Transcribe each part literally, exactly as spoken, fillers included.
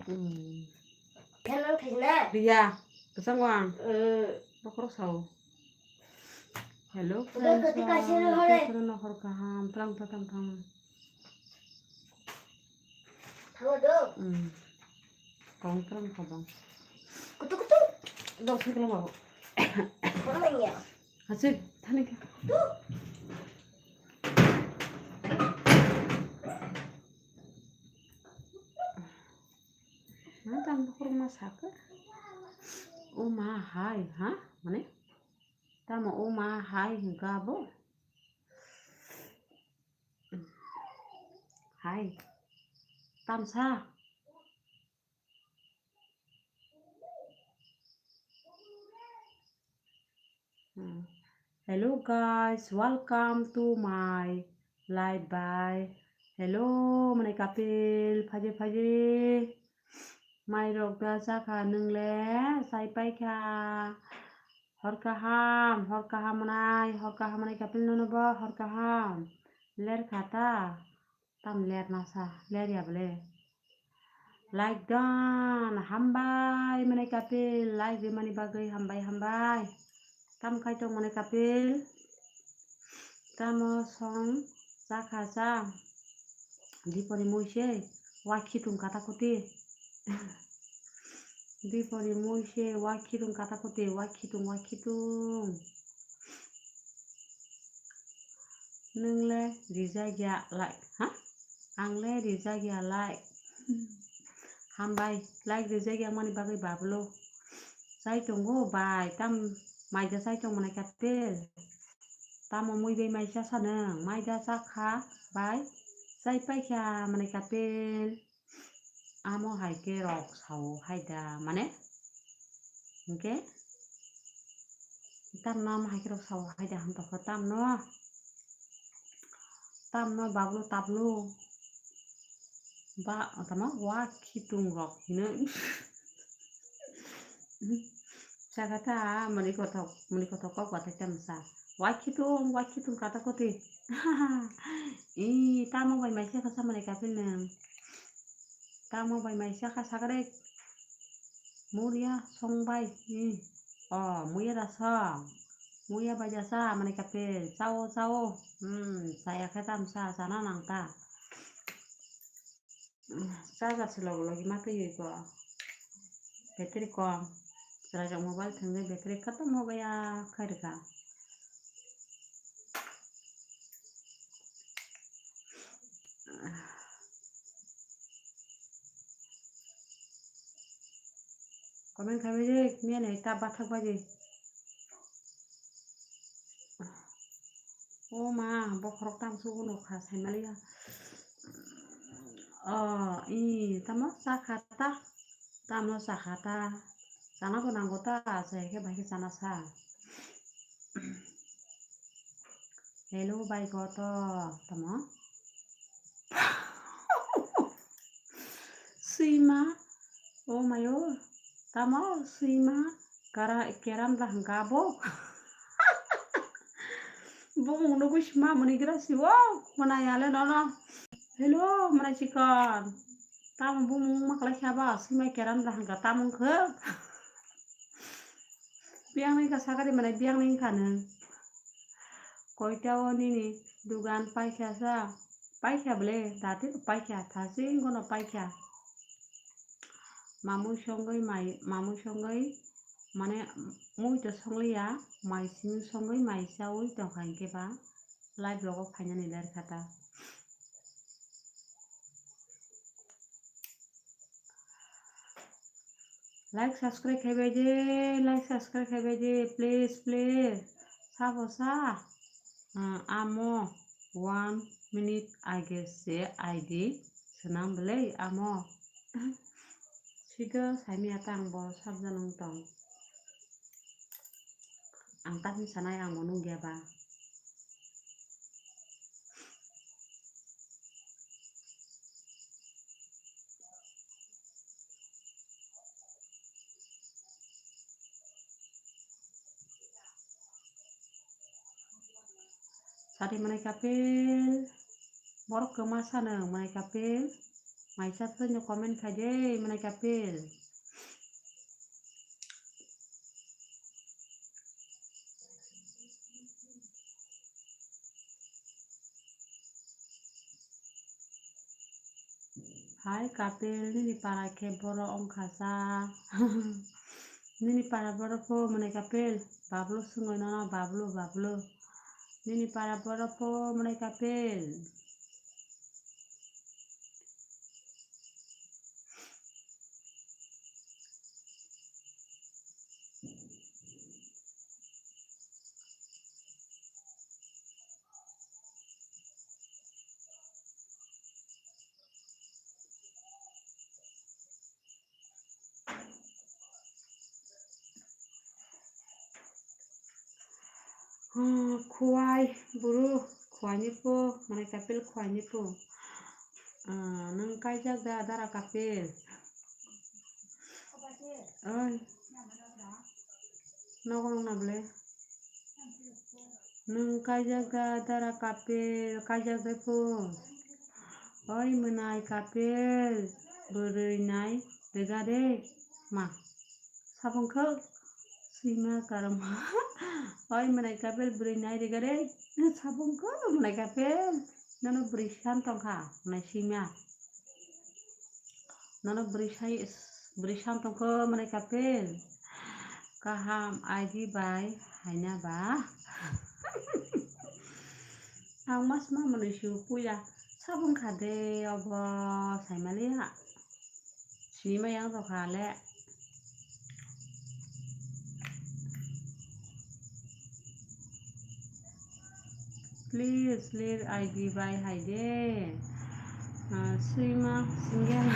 Hmm. Khe nang thai na? Riya, kwchang wang. Hmm. Bokhorok sao. Hello, udah friends, kati kasih lu hore. Bokhorok no hor kaham, tlang ta tang tang. Thango do. Hmm. Kong tlang kong. Kutu kutu. Dok sih kalau mau. Mana ya? Asik, thani ka. Ma tang bokhorok ma saka. O ma hai, ha? Mane? Tamo o ma hai hingka bo? Hai. Tamsa. Hmm. Hello guys, welcome to my live by. Hello, mane kapil, phaje phaje. Mai rok da chakha nwngle, sai paikha. Hor kaham, hor kaham mwnai, hor kaham mwnai kapil nono bo, hor kaham. Ler kha ta. Tam ler nasa, ler ya bole. Like don, hambai mwnai kapil, like rimani bagwi hambai, hambai. Tam khai tong mwnai kapil. Tamo song chakha cha. Dipori mui se, wa khitung kata kuti. Dipori mui se, wa khitung kata kuti, wa khitung, wa khitung. Nwngle rijak ya like, ha? Angle rijak ya like. Hambai, like rijak ya mani bagwi bablo. Chai tongo bai, tam maida chai tong mwnai kapil. Tamo mui bai mai cha sanang, maida chakha bai, chai paikha mwnai kapil. Amo hai khe rok sao hai da, mane? Hinkhe tamno amo hai khe rok sao hai da hwn tongkha tamno. Tamno bablo tablo. Ba, tamo wa khitung rok hino. Chakha ta mani kothok, mani kothok kok bathai tamsa. Wa khitung, wa khitung kata koti. I, tamo bai mai chakha sa mani kapil nang. Tamo bai mai chakha sakre. Muria song bai. I. O, muya da song. Muya bai da sa mani kapil. Chao, chao. Hmm, saya khe tamsa, sana nang ta. Charger se logo logi ma twi ko. Battery kom. Chwrairok mobile thwngwi battery khatom hogo ya khairokha. Comment khaibai je, miyani ta bathak bai je. O ma, bokhorok tang sugo no kha saimaliya. O, i, tamo chakha ta, tamo chakha ta, chana bo nango ta, chai khe bai khe chana sa. Hello, bai goto, tamo? Sima, o mayo, tamo sima, kara, keram da hangka bo. Bo mung nugui sima muni gra si o, mana yale nono. Hello, mana chikon. Tamo bo mung maklai saba, sima keram da hangka, tamo khe. Biyang nai ka sakari mane biyang nai kha nang. Koita o nini dugan paikha sa? Paikha ble, dati paikha, thasi gono paikha. Mamui songoi mai, mamui songoi mane mui to songliya, mai simi songoi mai chaui tongkha hinkhe ba live logo phainani ler kha ta. Like, subscribe khaibai de, like, subscribe khaibai de, please, please. Sabo sa. Ah, amo one minute age se I D swnam belai amo. Sido saimya tang bo sabjano tong. Ang tamo sanai ang bo nukya ba. Sadi manai kapil, borok kwma sano manai kapil. Maisa phano comment khai de, mwnai kapil. Hai kapil, nini para khe boro wngkha sa. Nini para boro pho mwnai kapil. Bablu swngwi nono, bablu, bablu. Nini para boro pho mwnai kapil. Hmm, khuai buru, khuaini pho, mwnai kapil khuaini pho. Ah, nwng kaijak da dara kapil? Oi. Nogo nung na bole? Nwng kaijak da dara kapil, kaijak da pho. Oi mwnai kapil, bwrwi nai rega de ma. Sabung kho sima karam. Oi mwnai kapil, bwrwi nai rega de. Sabung kho mwnai kapil. Nono bwrwi san tongkha mwnai sima. Nono bwrwi sai, bwrwi san tongkho mwnai kapil. Kaham I D bai haina ba. Ang mas ma mwnwi si puila sabung kha de obo saimaliya. Sima yang tongkha le. Please, please, I D bai hai de. Ah, swima single.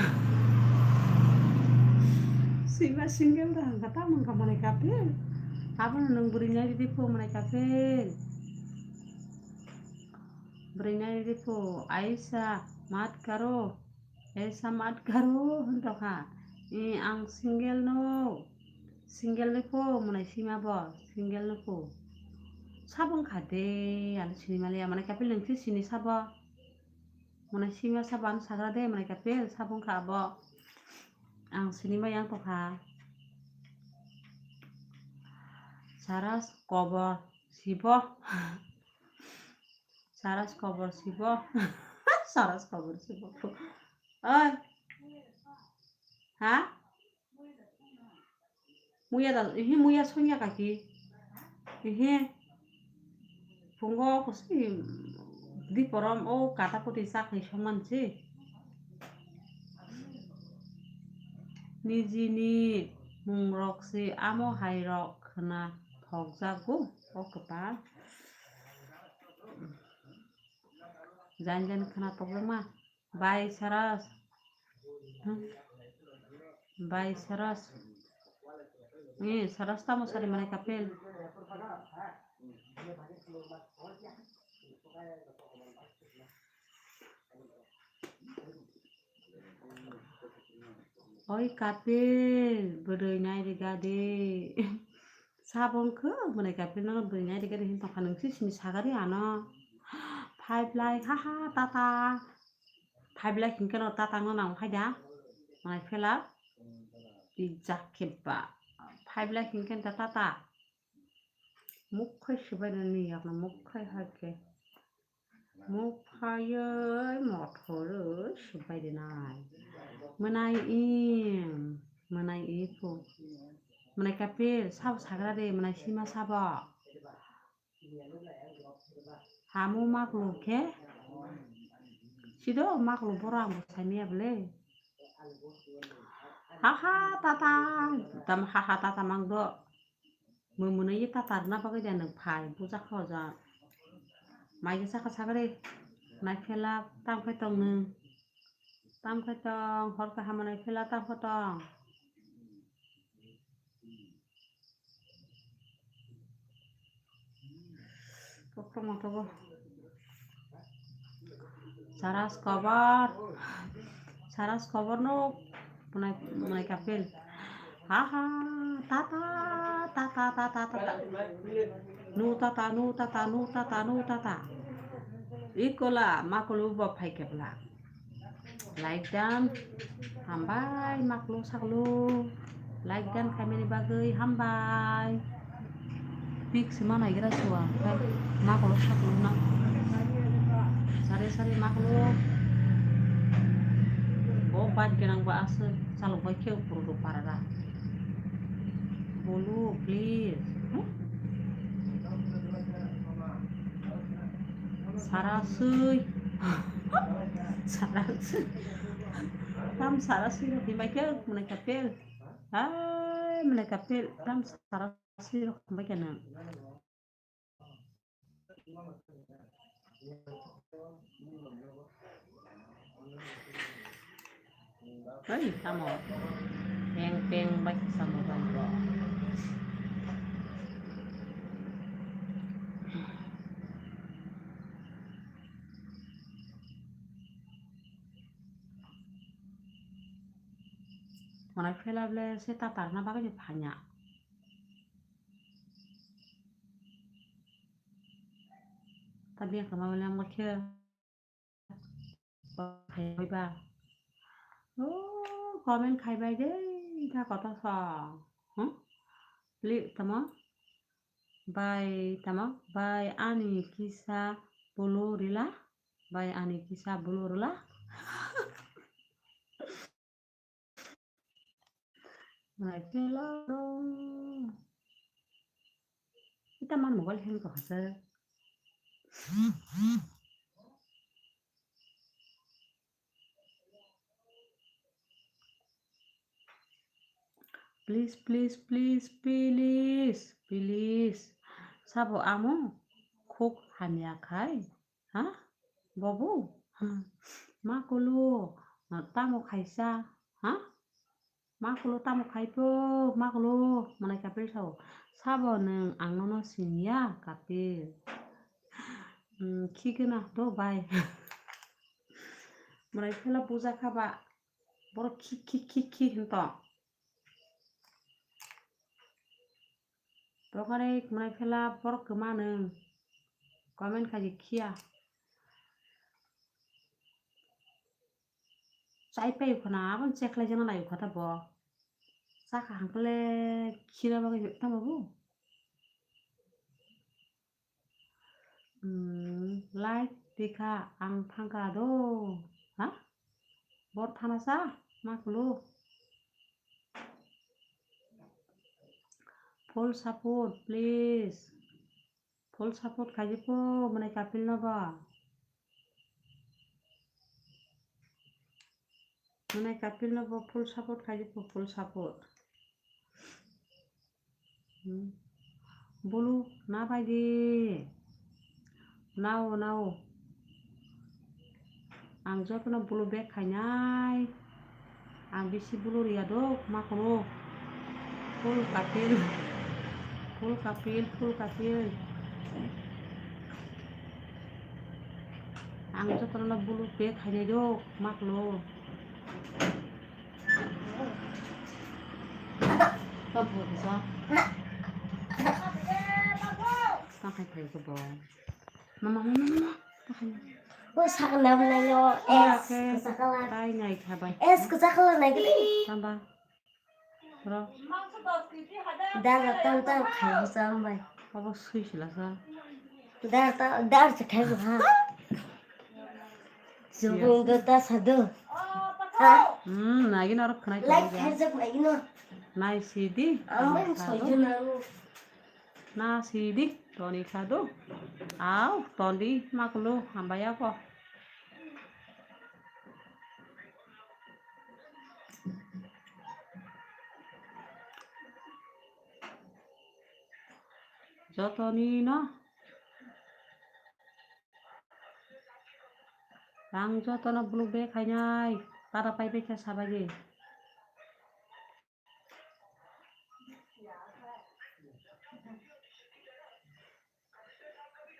Swima single da hangka ta mangka mwnai kapil. Abono nwng bwrwi nai ridi pho mwnai kapil. Bwrwi nai ridi pho. Aisa mat karo. Aisa mat karo hwn tongkha. Eh, ang single no. Single ni pho mwnai sima bo, single ni pho. Sabung kha de, ano sini maliya, mwnai kapil nwng se sini sabo. Mwnai sima sabo ano sagra de, mwnai kapil sabung kha bo. Ang sini ma yang tongkha. Saras kobor sibo. Saras kobor sibo. Saras kobor sibo. Oi. Ha? Muya da, ihi muya songya kaki. Ihi. Phungo kusi diporom o kata kuti sakni soman si. Nijini mungrok si amo hairok khna thokjago o kwtal. Jan jan khna tokjakma. Bai Saras. Hmm. Bai Saras. Eh, Saras tamo sari mwnai kapil. Oi kapil, bwrwi nai rega de. Sabong khe mwnai kapil no bwrwi nai rega de hin tongkha nwng si sini sagari ano. Five lai ha ha tata. Five lai hinkhe no tata no nang phai da. Mwnai phela. Tijak khe ba. Five lai hinkhe da tata. Mukhai sibai nani yakna mukhai hai khe. Muphayoi mothoroi sibai rinai. Mwnai i, mwnai i phu. Mwnai kapil, sabo sagra de, mwnai sima sabo. Hamu maklu khe. Sido maklu boro ang bo saimaya bole. Ha ha tata, tam ha ha tata mang do. Mwnwi mwnwi ta tarna bagwi da nwng phai buja kha oja. Mai khe saka sagri. Nai phela tam khai tong nwng. Tam khai tong, hor kaham nai phela tam khai tong. Kokrok matogo. Saras kobar. Saras kobar no. Mwnai, mwnai kapil. Ha ha. Tata, tata, tata, tata. Nu tata, nu tata, nu tata, nu tata. Ikola, makulu bo phai kebla. Like dan, hambai maklo saklo. Like dan khaimani bagwi hambai. Pik sima naigra suwa, khai maklo saklo na. Sare sare maklo. Bo bad genang ba aswk chalok bai khe upro do parara. Bolu, please. Saraswi. Saraswi. Tam saraswi rok himai khe mwnai kapel. Hai mwnai kapel. Tam saraswi rok himai khe nang. Hei, tamo. Peng peng bai samo bai bo. Mwnai phela ble se ta tarna bagwi phanya. Ta biya kama wale ang khe. Khai bai ba. Oh, comment khai bai de, ta koto sa. Hmm? Pli tamo. Bai tamo. Bai ani kisa bulu rila. Bai ani kisa bulu rila. Nai pelo. Ita man mobile hang ko hasa. Please, please, please, please, please. Sabo amo khuk hamya khai. Ha? Bobu? Makulu, tamo khaisa? Ha? Makulu tamo khaipo? Makulu, mwnai kapil sao. Sabo nwng ang nono siniya kapil. Hmm, khigena do bai. Mwnai phela buja khaba. Borok khi, khi, khi, khi hinto. Tokare mwnai phela borok kwma nwng comment khaidi khiya. Chai pai khona abon chekhlai jana lai khata bo. Chakha hangkle khira bagwi tamo bo. Hmm, like tikha ang thangka do. Ha? Bor thana sa? Makulu. Full support, please. Full support khaidi po, mwnai kapil no ba. Mwnai kapil no bo full support khaidi po, full support. Hmm. Bulu na bai di. Nao, nao. Ang jotono bulu bag khainai. Ang bisi bulu riya do, ma kono. Full kapil. Full kapil, full kapil. Ang jotono bulu bag khainai do, ma kono. Tang khai phai ko bo. Mama, mama, mama. Tang khai. O sakna mwnai no. Es, kwchak kalar. Tai nai kha bai. Es, kwchak kalar nai gidi. Tamba. Ro. Dar tam tam khai sam bai. Abo sui sila sa. Dar ta, dar se khai ha. Jubung do ta sadu. Ha? Hmm, nagi norok khnai. Like khai jak nagi no. Nai sidi. Amang soju nang. Na sidi, toni khadu. Au, tondi makulu hambaya ko. Jotoni no. Rang jotono buluk bag khainai. Tada pai bag khe sabai de.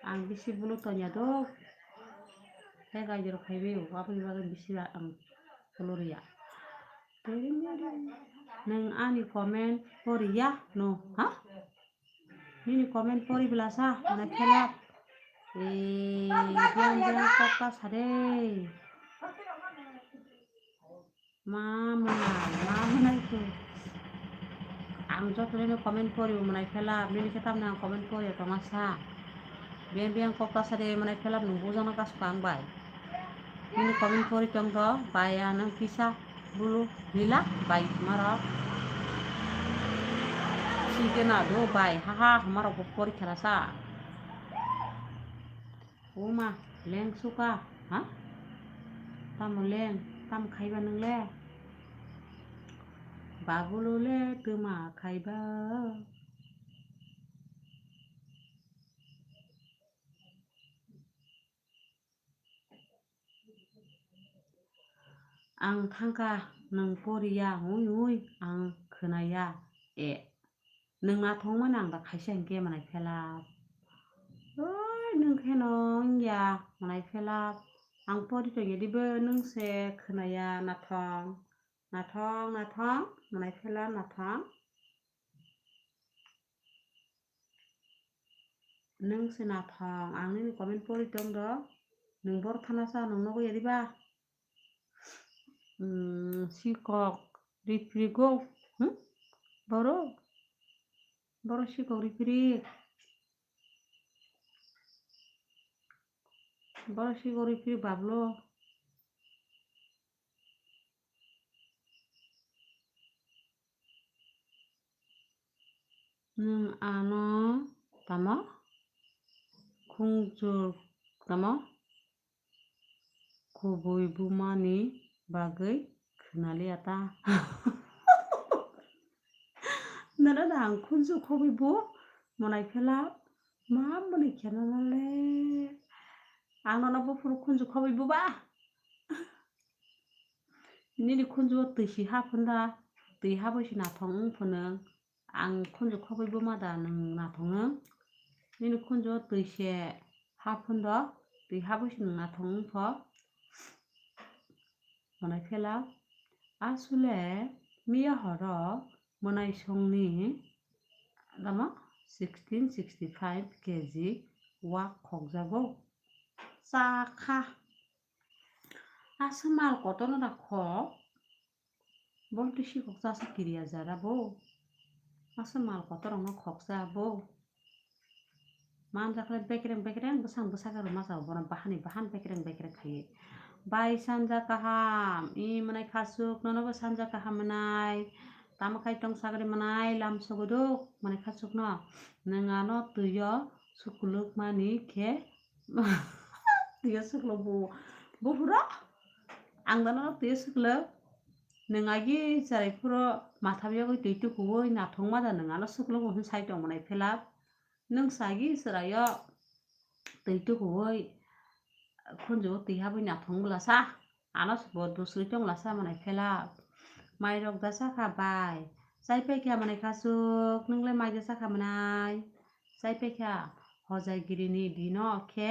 Ang bisi bulu tonya do. He gaidi rok phaiwi o, aboni bagwi bisi ang bulu riya. Nwng ani comment poriya no, ha? Nini comment pori belasa, mane phela. Eh, biang biang kok ta sade. Ma mwnai, ma mwnai ko. Ang joto nini comment pori bo mwnai phelap, nini khe tamni ang comment pori tongma sa. Biyang biyang kok ta sadi mwnai phelap nwng bujaknai kasu ka ang bai. Nini comment pori tong do, bai ang nwng kisa bulu hila bai marok. Sike na do bai, ha ha, hamarok bo pori khela sa. Oma, leng suka, ha? Tamo leng, tamo khaiba nwng le? Babulo le twma khaiba. Ang thangkha nwng poriya ui ui ang khwnaya e. Nwng nathongmani ang da khaisa hinkhe mwnai phelap. Oi, nwng kheno wngya mwnai phelap. Ang pori tongya dibo nwng se khwnaya nathong. Nathong, nathong, mwnai phelap nathong. Nwng se nathong, ang nini comment pori tong do. Nwng bor thana sa nwng nogo ya diba? Hmm, sikok ripri go. Hmm? Boro? Boro sikok ripri. Boro sikok ripri bablo. Nwng ano tamo khungjwk tamo kubui bumani bagwi khwnaliya ta. Nana da ang khunju khobwi bo mwnai phela ma mwnai khe nana le. Ang nono buphuru khunju khobwi bo ba. Nini khunju twi si ha phunda, twi ha bai si nathong wng phunung. Ang khunju khobwi buma da nwng nathong nwng. Nini khunju twi se ha phundo, twi ha bwswk nwng nathong wng pho. Mwnai phela aswle miya horo mwnai songni tamo sixteen sixty five K G wak khokjago. Chakha. Aswk mal kotorno da khok. Bol twi sikok chasa kiriya jara bo. Aswk mal kotor rokno khoksa bo. Manjakle bekreng bekreng bwsang bwsakhe rwma chao bono bahani bahan bekreng bekreng khaiwi. Bai sanja kaham, i mwnai khasuk nono bo sanja kaham mwnai. Tamo khai tong sagri mwnai lam soguduk mwnai khasukno. Nwng ano twio sukuluk mani khe twio sukuluk bo. Buphuru ang dano twio sukuluk. Nwng agi chwrai phuru matham yogwi twi tukuwi nathongma da nwng ano suklogo hwn sai tongmani phela. Nwng sagi chwraio twi tukuwi khunju twi habwi nathong bwlasa. Ano bo dusri tong lasa mwnai phela. Mairok da sakha bai. Chai paikha mwnai khasuk, nwng le mai da sakha mwnai. Chai paikha hojai girini dino khe.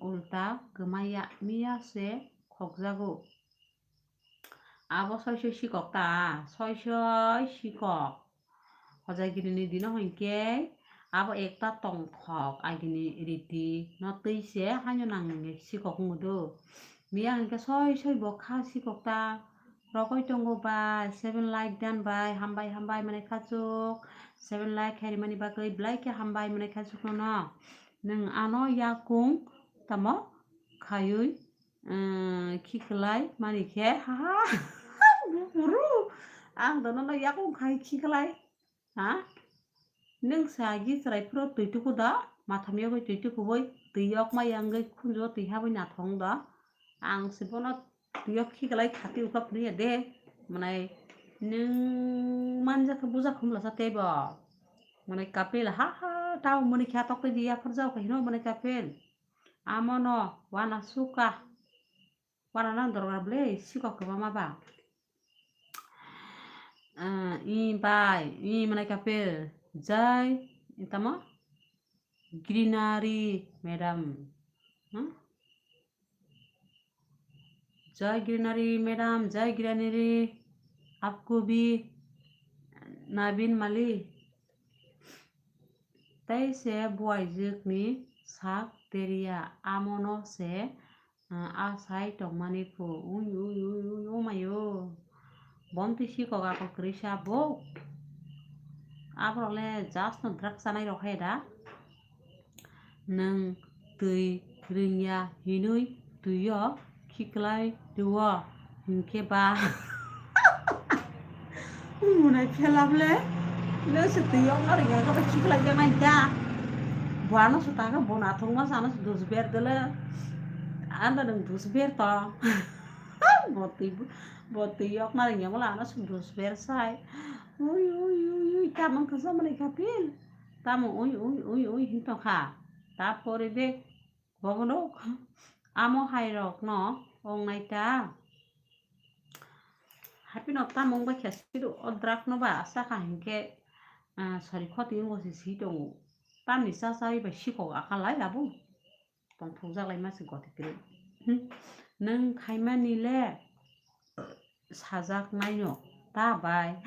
Ulta kwmaya miya se khokjago. Abo soi soi sikok ta, soi soi sikok. Hojagiri ni dino hinkhe abo ekta tongthok agini riti no twi se haino nang sikok wngdo. Miya hinkhe soi soi bo kha sikok ta. Rogoi tongo bai, seven like dan bai, hambai hambai mwnai khachuk, seven like khairi mani bagwi belai khe hambai mwnai khachuk nono. Nwng ano yakung tamo khaiwi, khiklai mani khe, ha, ha, buru. Ang dono no yakung khai khiklai, ha? Nwng sa gi chwrai phuru twi tuku da, matham yogwi twi tukuwi, twi yok ma yangwi khunju twi habwi nathong da. Ang se bono twi yok khiklai khati ukha phuru ya de, mwnai nwng manja khe buja khumlasa teibo. Mwnai kapil, ha, ha, tao mwnai khe atok tei di yaphar jao khe hino mwnai kapil. Amono wana suka. Wana nang dorgar ble sikok kwbangma ba. Ah, i bai, i mwnai kapil. Jai, i tamo? Greenery, madam. Hmm? Jai Greenery, madam, Jai Greenery, apko bhi Nabin Mali. Tei se buaijwkni sak teriya, amono se, ah, asai tongmani phu. Ui, ui, ui, ui, oh my, oh. Bontwi sikok akol kwrwi sa bo. Aborok le just no drugs chanai rok hai da. Nwng twi rwngya hinwi twi o khiklai rwo hinkhe ba. Munai phelap le. Nwng se twi o wngna rwngya khe khiklai ya nai da. Bo ano se ta khe bo nathok ma se ano se dus ber de le. Ano nwng dus ber to. Bo twi bo twi o wngna rwngya mo le ano se dus ber sai. Ui ui ui ui tamo khe sa manai kha pil. Tamo ui ui ui ui hin tongkha. Tapore bek bobono amo hai rokno wngnai ta. Haphino tamo wngbai kha sidu o drug no ba sakha hinkhe, ah, sori khoti wngbo se si tongo. Tamni cha chawi bai sikok akha lai abo. Tongthokjak lai ma se goti kwrwi. Hmm. Nwng khaimani le sajak naino ta bai.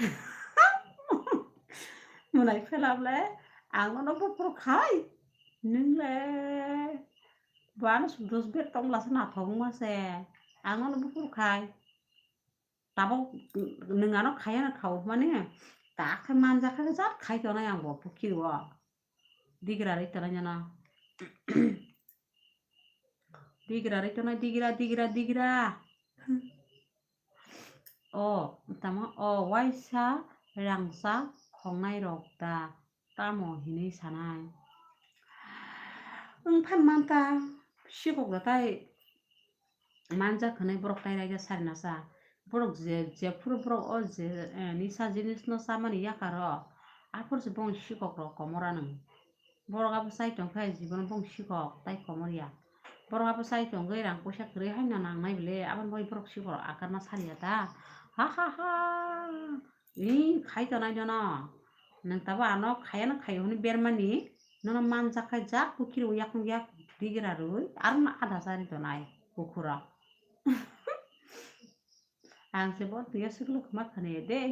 Munai phelap le ang nono buphuru khai. Nwng le bo ano dus ber tong bwlasa nathok wngma se. Ang nono buphuru khai. Tabok nwng ano khaiya na khao mani ta khe manjak khe jat khai tonai ang bo pukhiri o. Digra rwi tonai jana. Digra rwi tonai digra digra digra. O tamo o waisa rangchak khongnai rok da tamo hinwi sanai. Wng phan manta sikok da tai manjak hwnwi borok tai raida sari nasa. Borok je, jephuru borok o je, eh, nisa jinis no chamani yakar o, aphuru se bongni sikok rok komor anw. Borok abo chai tongkhe jibono bongni sikok tai komor ya. Borok abo chai tongwi rang poisa kwrwi haino nangnai bwle, aboni bagwi borok sikok rok akarma sari ya ta. Ha ha ha. Ni khai tonai nono. Nwng tabo ano khaiya no khai hwnwi bermani. Nono manjak khai jak pukhiri o yakung yak digira rwi. Aro no ada chari tonai pukhuro. Ang se bo twi o siklo khma khani de.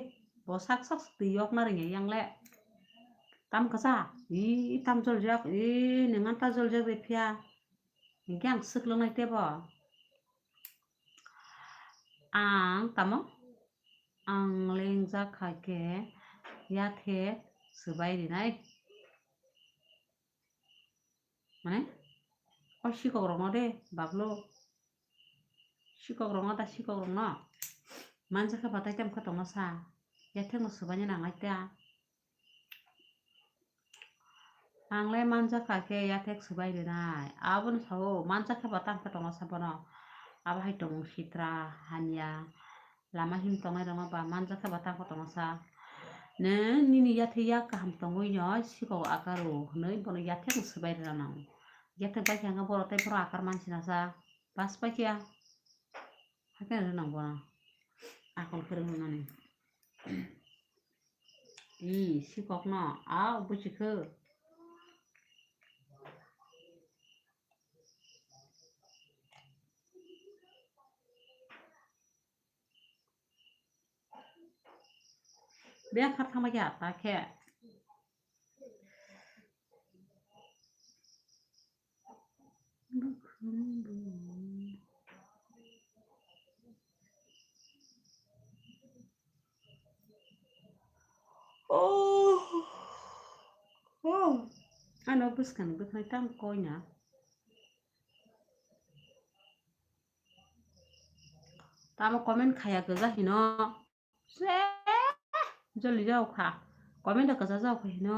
Bo sak sak twi yok na ringya yang le. Tam kasa. I tam jol jak. I ningan ta jol jak de phiya. Hinkhe ang siklo nai tebo. Ang tamo? Ang lengjak khai khe yathek swbai rinai. Mane? O sikok rokno de, bablo. Sikok rokno da, sikok rokno. Manjak khe batai tam khe tongma sa. Yathek no swbaini nangnai ta. Ang le manjak kha khe yathek swbai rinai. Abono sao, manjak khe ba tang khe tongo sa bono. Abo hai tongmung sitra, hamya, lama him tongnai rokno ba manjak khe ba tang khe tongo sa. Nwng nini yathek yak kaham tongwi no sikok akar o hwnwi bono yathek no swbai rwna nango. Yathek bai khe hwnkhe borok tei borok akar mansi na sa. Bas pai khe ya. Hakhe rwnang bono. Akol khe rwngnani. I sikokno a buchikhe. Beng kha thangma khe ata khe. Oh. Oh. Ano bwskang bwkhwnai tang koina. Tamo comment khaya kwja hino. Se joli jao kha. Comment da kwja jao kha hino.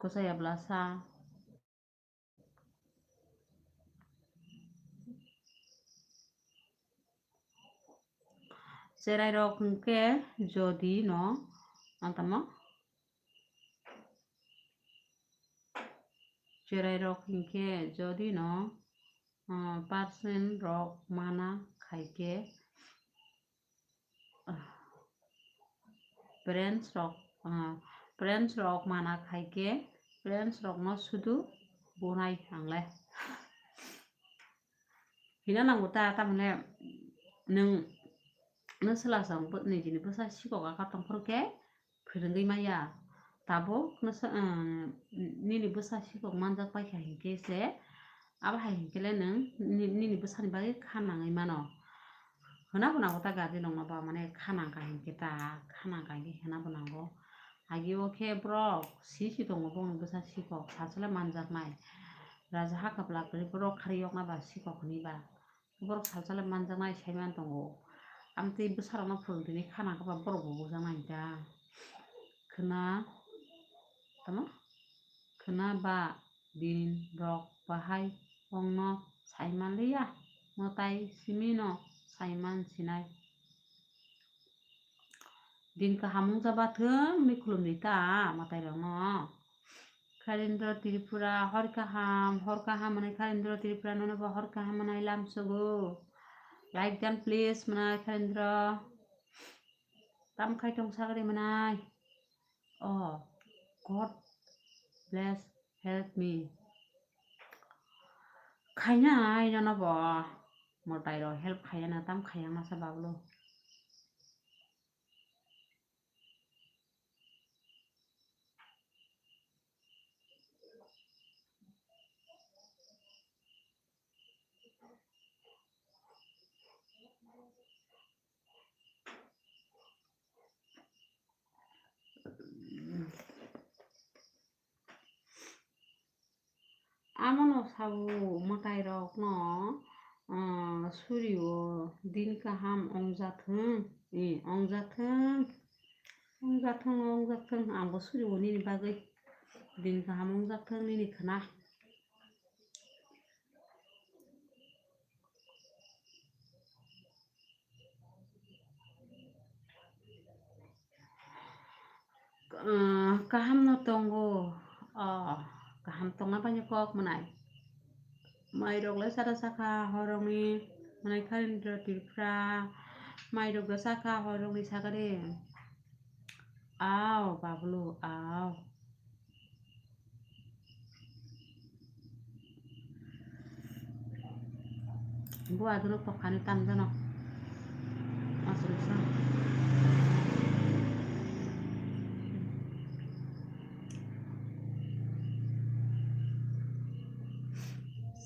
Kwja ya bwlasa. Cherai rok hwnkhe jodi no, ang tamo? Cherai rok hwnkhe jodi no, ah, percent rok mana khai khe, ah, friends rok, ah, friends rok mana khai khe, friends rok no sudu bunai ang le. Hina nango ta, tamone nwng, nwng swlasong bo-, nijini bwsa sikok aka tongphuru khe phwrwngwi maya. Tabuk nwsa-, um, nini bwsa sikok manjak paikha hinkhe se, abo hai hinkhe le nwng ni-, nini bwsani bagwi kha nangwi mano. Hwnabo nango ta guardian rokno ba, mane khana kha hinkhe ta, khana kha hinkhe hwnabo nango. Agi o khe borok si si tongo, bongni bwsa sikok, sal sale manjaknai. Raja ha kwplak kwrwi borok kharwi yokna ba sikok hwnwi ba. Borok sal sale manjaknai saiman tongo. Amtwi bwsarokno phwrwng tini khana kha ba borok bo bujaknai ta. Khwna, tamo? Khwna ba din rok bahai ongno saiman liya, mwtai simino saiman sinai. Din kaham wngja bathwng hwnwi khulumdi ta mwtairokno. Kharindra Tripura, hor kaham, hor kaham mwnai Kharindra Tripura, nono bo hor kaham mwnai lamsogo. Like dan please mwnai Kharindra. Tam khai tong sagri mwnai. Oh, God bless, help me. Khaina ai nono bo. Mwtai rok help khaiya na, tam khaiya masa bablo. Amono sabo mwtairokno, ah, surio din kaham ongjathwng, eh, ongjathwng, ongjathwng, ongjathwng, angbo surio nini bagwi din kaham ongjathwng nini khwna. Ah, kaham no tongo. Oh, kaham tongna bagwi kok mwnai. Mai rok le chara sakha horongni mwnai Kharindra Tripura. Mai rok da sakha horongni sagade. Aw, bablu, aw. Bo adoro pokhani tamjano. Aswk sa.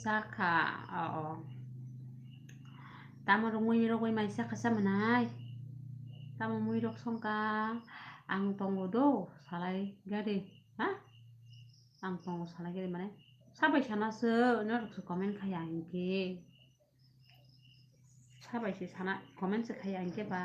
Sakha, o, o. Tamo rok mui rok bai mai sakha sa mwnai. Tamo mui rok songkha. Ang tongo do, salai gari. Ha? Ang tongo salai gari mane. Sabai sana se, norok se comment khaya hinkhe. Sabai se sana comment se khaya hinkhe ba.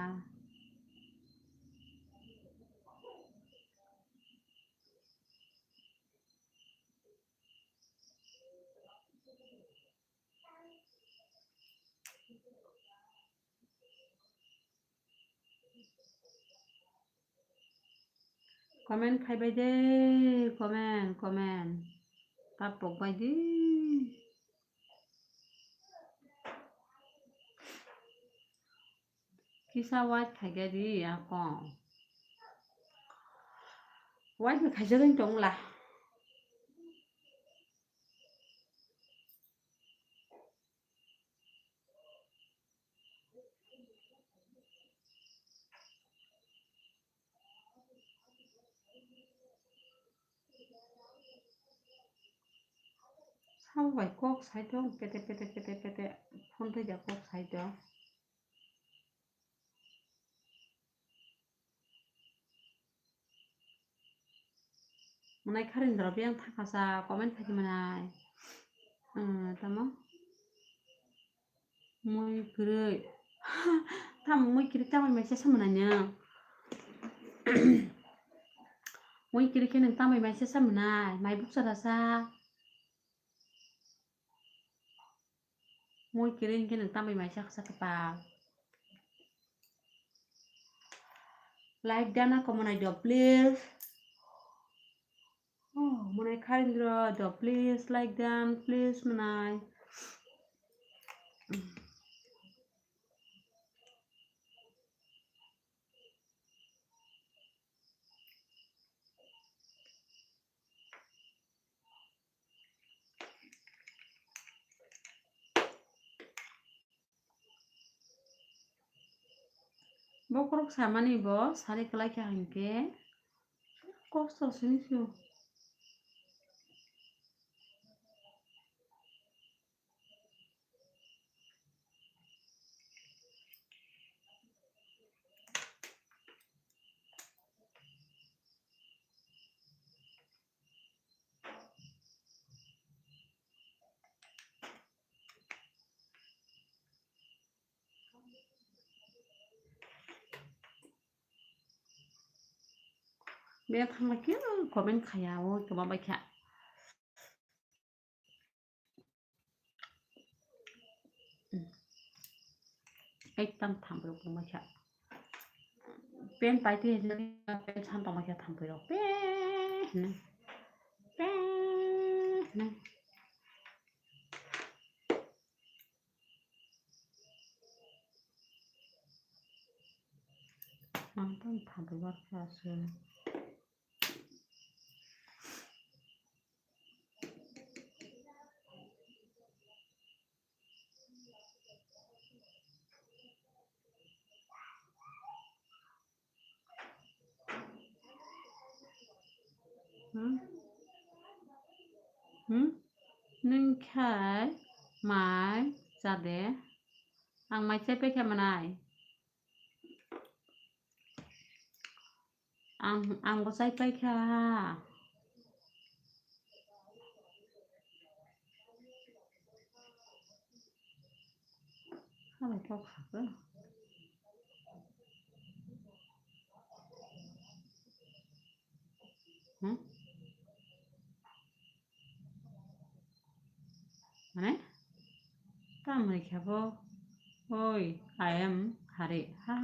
Comment khai bai de, comment, comment. Tapok bai di. Kisa wait khai gai di, ako. Wait khai jagwi tong la. Sabo bai kok sai tong, pete, pete, pete, pete, phone thai da kok sai tong. Mwnai Kharindra biyang thangkasa comment khai di mwnai. Hmm, tamo? Mui kwrwi. Tamo mui kwrwi tamo message sa mwnai nw? Mui kwrwi khe nwng tamo message sa mwnai? Mai bukcha da sa. Mui kwrwi hinkhe nwng tambai mai saksa kwtal. Like dana komonai do please. Oh, mwnai Kharindra do please, like dan please mwnai. Bokhorok samani bo sari kwlai kha hinkhe kosto sini sio. Bia thangma khe comment khaya o kwma bai kha. Ekdam thampui rok tongma kha. Pen paiti pen san tongma kha thampui rok. Pe hne. Pe hne. Ang tong thampui bar kha se. Hmm? Hmm? Nwng khai mai cha de. Ang mai chai pai kha manai. Ang, ang bo chai pai kha. Halai kok sakhe. Hmm? Mane? Tam hai khe bo. Oi, I am Hari. Ha.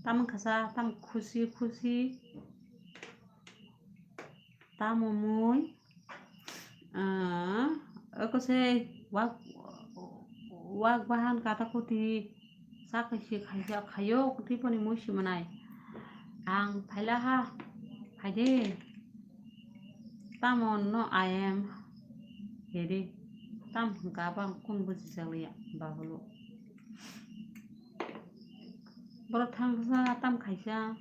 Tam wngkha sa, tam khusi khusi. Tamo mui. Ah, oko se wak, wak bahan kata kuti. Sa kaisi khaisa khayo kuti poni mui simanai. Ang phaila ha. Phaide. Tamo no I am Heri. Tam hwnkha bang kun buji jakliya babulu. Borok thangsa tam khaisa.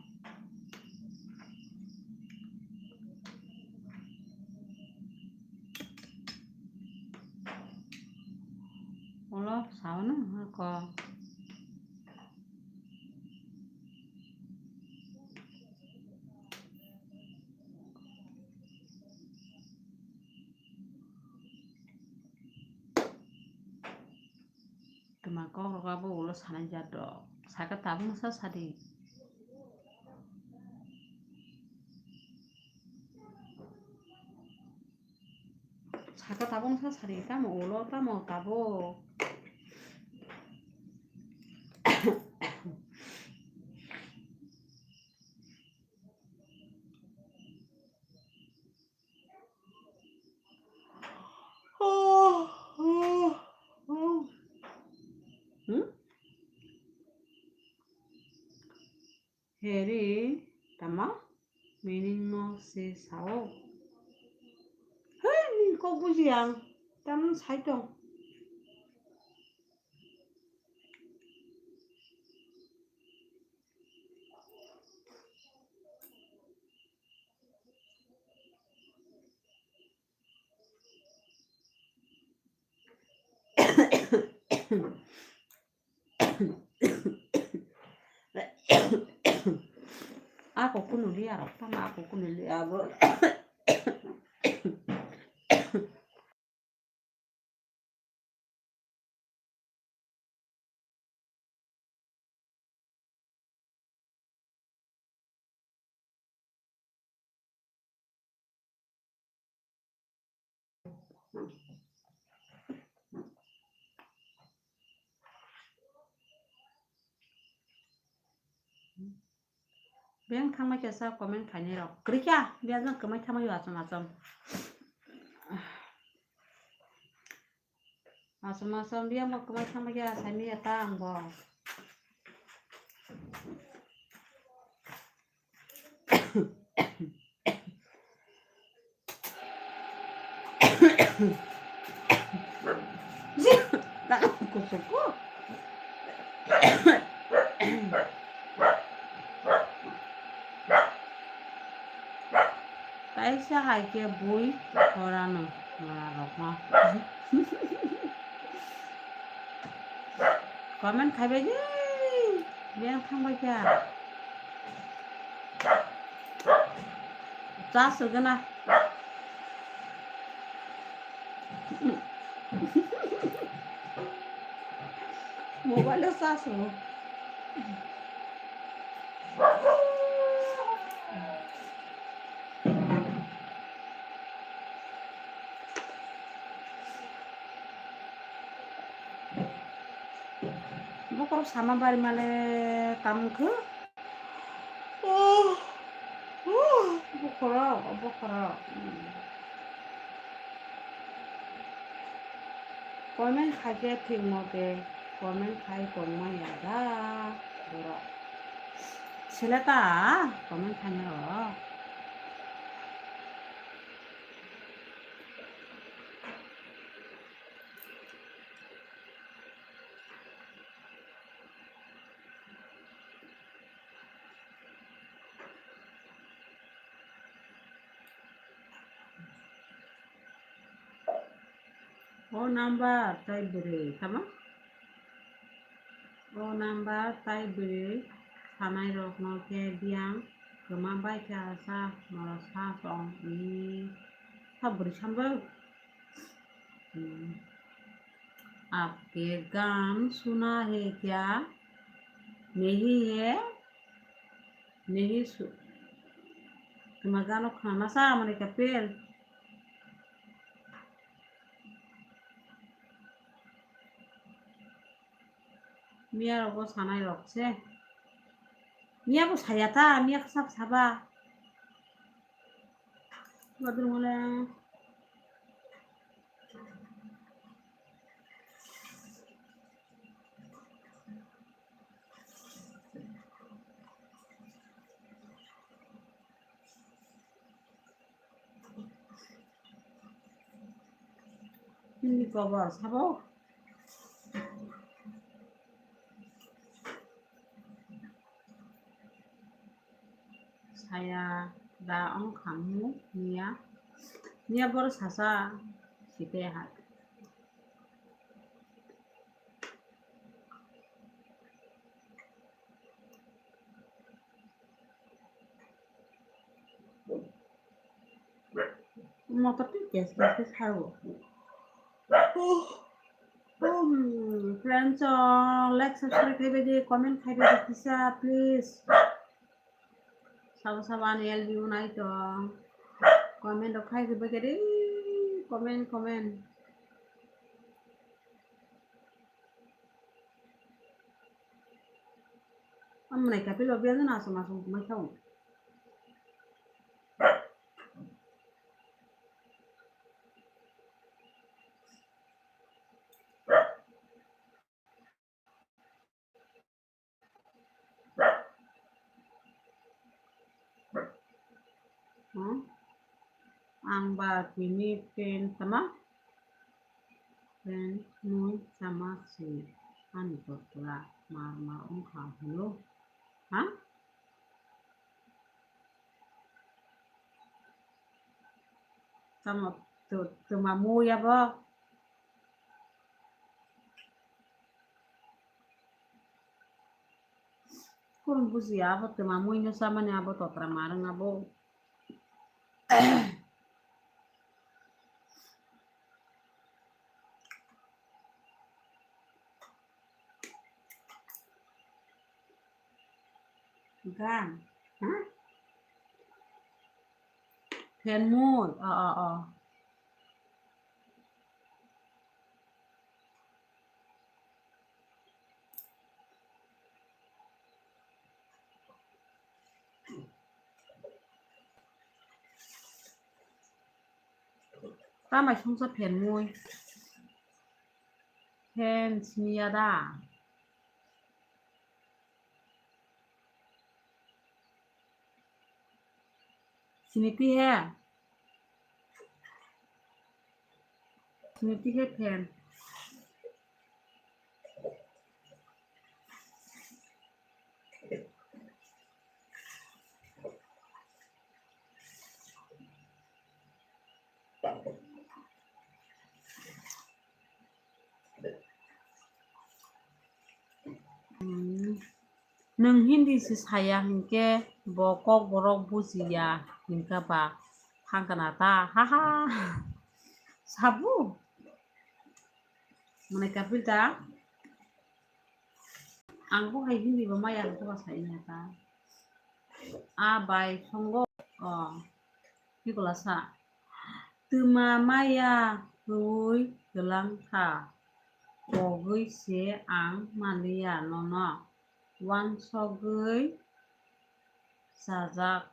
Ulo saono hako. Twma kok rok abo ulo sanai jat rok. Saka tabuk sa sadi. Saka tabuk sa sadi. Tamo ulo tamo tabuk. Hmm? Heri, tama? Meaning no se sao. Hei, ni kok buji ang. Tam sai tong. Ako kunu liya rok tamo ako kunu liya bro. Beng thangma kesa comment khainai rok. Krikya, beng jang kwmai thangma yo achom achom. Achom achom beng bo kwmai thangma kya saimanya ta ang bo. Kaisa hai khe bui horano norok no. Comment khaibai di, beng thangbai kha. Cha sugana. Mobile o cha sugo. Bokhorok sama bari male tam wngkhu. Oh, oh, bokhorok, oh, bokhorok. Hmm. Comment khaikhe thik mote comment khai tongmaya da borok. Sele ta comment khainai rok. O number tai bwrwi, tamo? O number tai bwrwi sanairokno khe biyang kwma bai khe asa norok sa tong, hmm, sa bwrwi sambo. Hmm. आपके गान सुना है क्या? नहीं है, नहीं सु-, Tuma gano khana sa mani kapel. Miya rogo sanai rok se. Miya bo saya ta, miya kasa saba. Badrum wala. Nini kobo sabo. Saya da ong khamu niya. Niya bor sasa site ha. Motor twi gas gas khe sao. Hmm, friends, uh, like, subscribe khai bai di, comment khai bai di kisa, please. Sabo sabo ani L B U nai tong. Comment rok khai bai di, comment, comment. Amnai kapilo biya jana asam asam kumai sao. Hmm? Ang ba tini pen tama? Pen mui sama si ani kotra mar mar ongkha hulu. Ha? Tamo tu, tuma muya bo. Kurung bujiya abo tuma mui no samani abo totra marung abo. Gan. Ha? Phen mui. O, o, o. Tamai songsa phen mui. Phen siniya da. Siniti he. Siniti he phen. Hmm. Nwng Hindi se saya hinkhe bo kokborok bujiya hinkha ba thangkana ta, haha. Sabu? Mane kapil ta? Ang bo hai Hindi bo maya hinkha ba sai ya ta. A bai songo, o. Nikola sa, twma maya rwi twlang kha. kogwi se ang manliya nono. Wansogwi sajak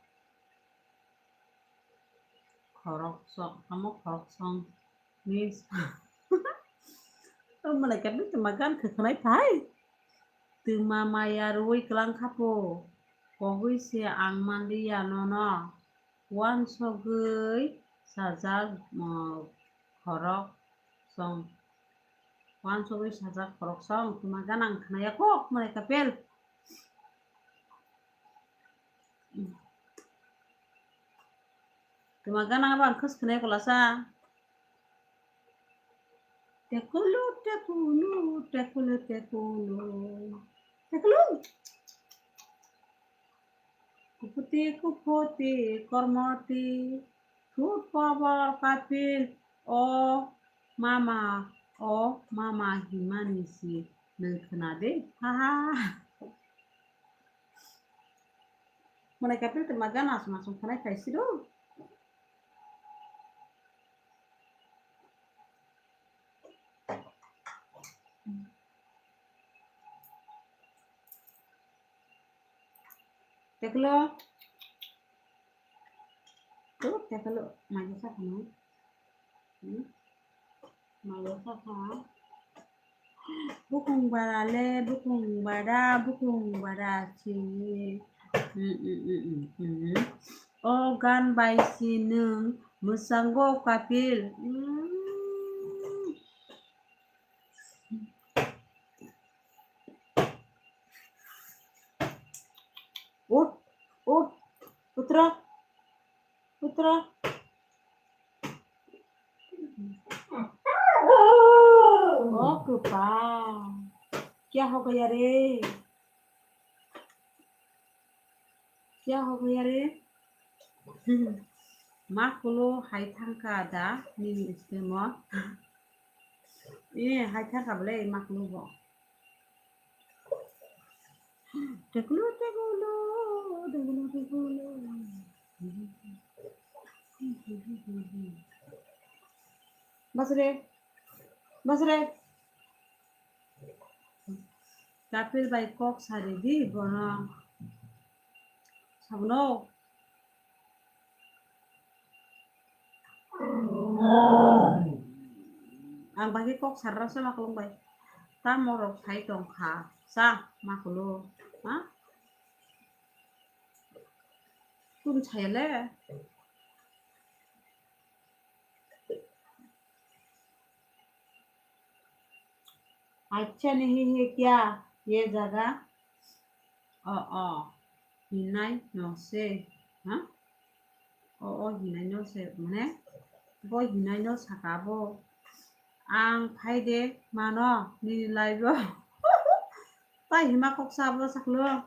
khoroksong, amo khoroksong ni sa-, o malai khe twma gan khwkhnai phai. Twma maya rwui kwlang khapo, kogwi se ang manliya nono. Wansogwi sajak, mo, khoroksong. Wansogwi sajak khoroksong. Twma ganang khnaya kok malai kapel. Twma ganang bang khas khnaya kolasa. Tekulu, tekulu, tekulu, tekulu. Tekulu. Kuputi, kuputi, kormoti, thut kobor kapil, o mama, o mama himani si nwng khna de, ha ha. Mwnai kapil twma gana aswk aswk khanai phaisiro. Teklo. Tu teklo, maya sa kano. Hmm? Maya sa kha. Bukung bara le, bukung bara, bukung bara si. Hmm, hmm, hmm, hmm, hmm. O gan bai si nwng mwsango kapil. Hmm. Ut, ut, utra, utra. O kwpal, kya ho gaya re? Kya ho gaya re? Ma kulu hai thangkha da nini stemo. E, hai thangkha bole ma kulu bo. Tekulu, tekulu, tekulu, tekulu. Basre, basre. Kapil bai kok sari di bono. Sabono. Ang bai khe kok sarra se makulung bai. Tamo rok sai tong kha. Sa makulu. Ha? Tum chayale. Acha nahi hai kya ye jaga? O, o, hinai no se, ha? O, o, hinai no se, mane, bo hinai no saka bo. Ang phai de mano, nini live o. Tai hima kok sa bo saklo.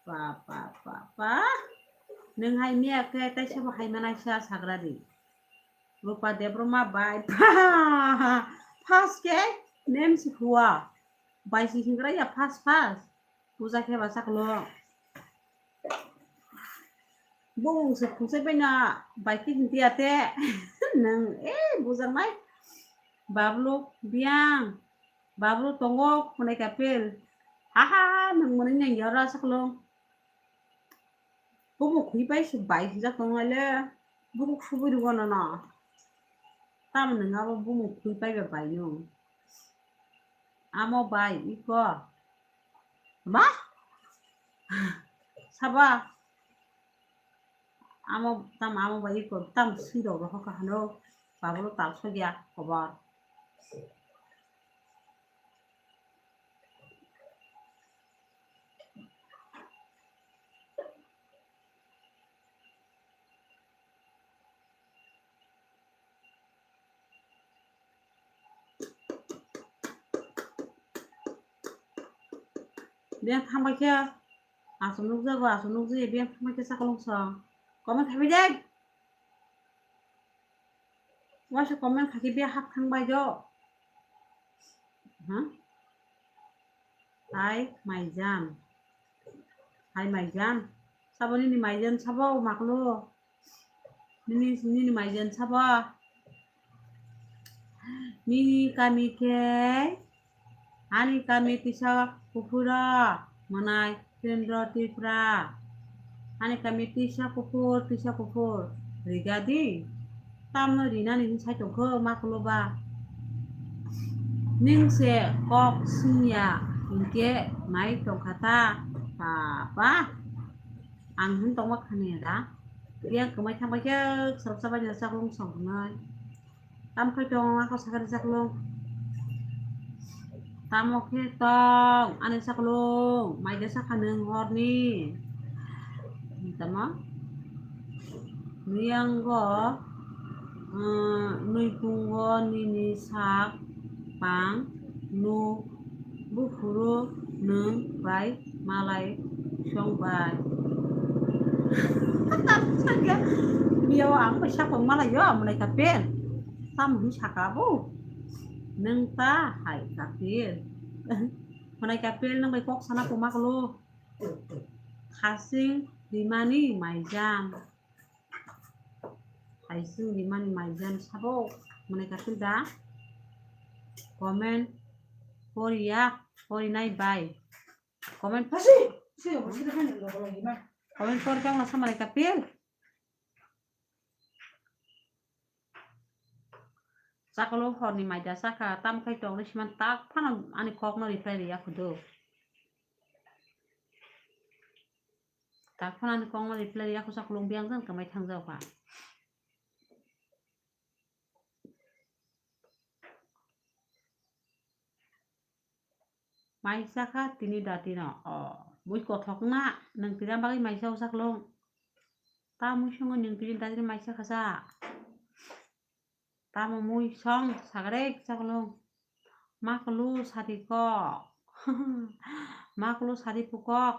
Pa, pa, pa, pa. Nwng hai miya khe tai sabo hai manai sa sagra di. Rupa Debbarma bai. First khe nem si hua. Bai si hingra ya first first. Puja khe ba saklo. Bung se khungse bai na bai khe hinti ate. Nwng, eh, bujang nai. Bablu biang. Bablu tongo kunai kapil. Ha ha ha, nwng mani nang yara saklo. Bumung khwi pai se bai sijak tongo le, bumung khubui rwgo nono. Tamo nwnga bo bumung khwi pai ba bai no. Amo bai iko. Ma? Saba? Amo, tamo amo bai iko, tamo swi rok rohor ka hano. Bablo tal sogya kobar. Biyang thangbai khe aswk nukjago, aswk nukjagwi biyang thangbai khe chakolong song. Comment khabai de. Waisa comment khaikhe biyang hap thangbai do. Ha? Hai maijan. Hai maijan. Sabo nini maijan sabo maklo. Nini, nini maijan sabo. Nini kami khe Ani kami tisa kuphura mwnai Kendra Tripura. Ani kami tisa kuphur, tisa kuphur. Riga di. Tamno rinani hin sai tongkho ma kuluba. Ning se kok singya hinkhe mai tongkha ta. Baba. Ang hin tongma khani da. Yang kwmai thangbai khe sarok sabai ni chaklung song hnai. Tam khai tong ako sakari chaklung. Tamo khe tong ani chaklung. Mai da sakha nung horni. Tamo. Nuyango, eh, nuipungo nini sak pang nu buphuru nwng bai malai song bai. Biyo ang bai sak pang malai yo, mwnai kapel. Tamo hin saka bo. Nwng ta hai kapel. Mwnai kapel nwng bai kok sana puma kolo. Khasing rimani maijam. Khasing rimani maijam sabo mwnai kapil da. Comment poriya, porinai bai. Comment pasi, si, si, si, si, comment por kang na sa mwnai kapil. Chaklo horni maida saka, tam khai tongni siman tak phano ani kokno reply riya khudu. Tak phano ani kokno reply riya khu chaklo biang jang kamai thang jao kha. Mai sakha tini datino. O, mui kothok na, nwng tini bagwi mai sa usaklung. Ta mui songo nwng tini datino mai sakha sa. Tamo mui song sagrek saklung. Makulu sadi kok. Makulu sadi pukok.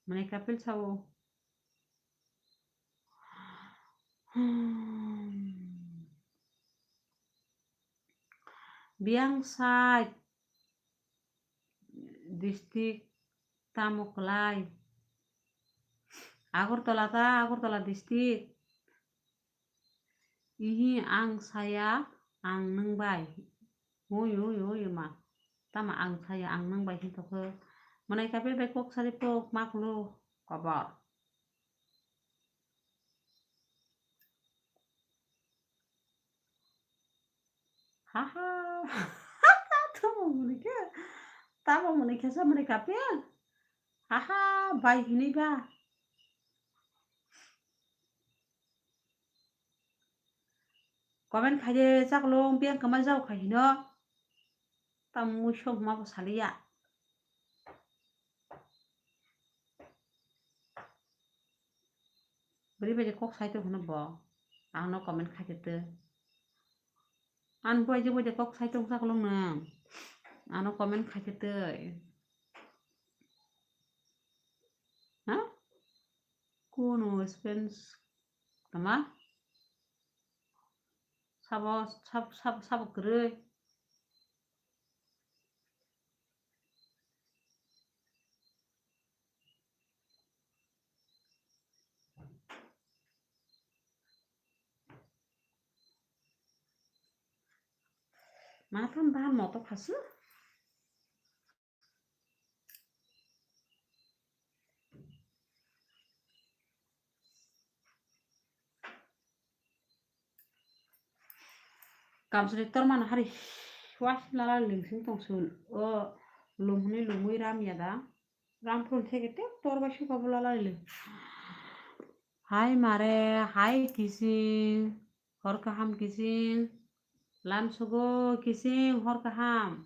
Mane kapil sao. Hmm. Biang side district tamo kwlai? Agartala ta, Agartala district. Ihi ang saya, ang nwng bai. Ui, ui, ui, ma. Tama ang saya, ang nwng bai hin tokho. Mwnai kapil bai kok sari pok maklo kobor. Haha. Tamo mwnai khe. Tamo mwnai khe sa mwnai kapil. Haha, bai hinui ba. Comment khaide chaklong biang kwma jao khai hino. Tam mui sok ma bo saliya. Beri bai kok sai tong hino bo. Ang no comment khaide te. An bai je bai kok sai tong chaklong nang. Ano comment khaide te. Ha? Kuno spens kama? Sabo, sab-, sab-, sabo kwrwi. Matham bahan moto khasu. Kamswlwi tormano hari was lala lingsing tongsun. O lum hwnwi lumwi ram ya da. Ram phun theke tek tor bai suka bo lala li. Hai mare, hai kising. Hor kaham kising. Lam sugo kising, hor kaham.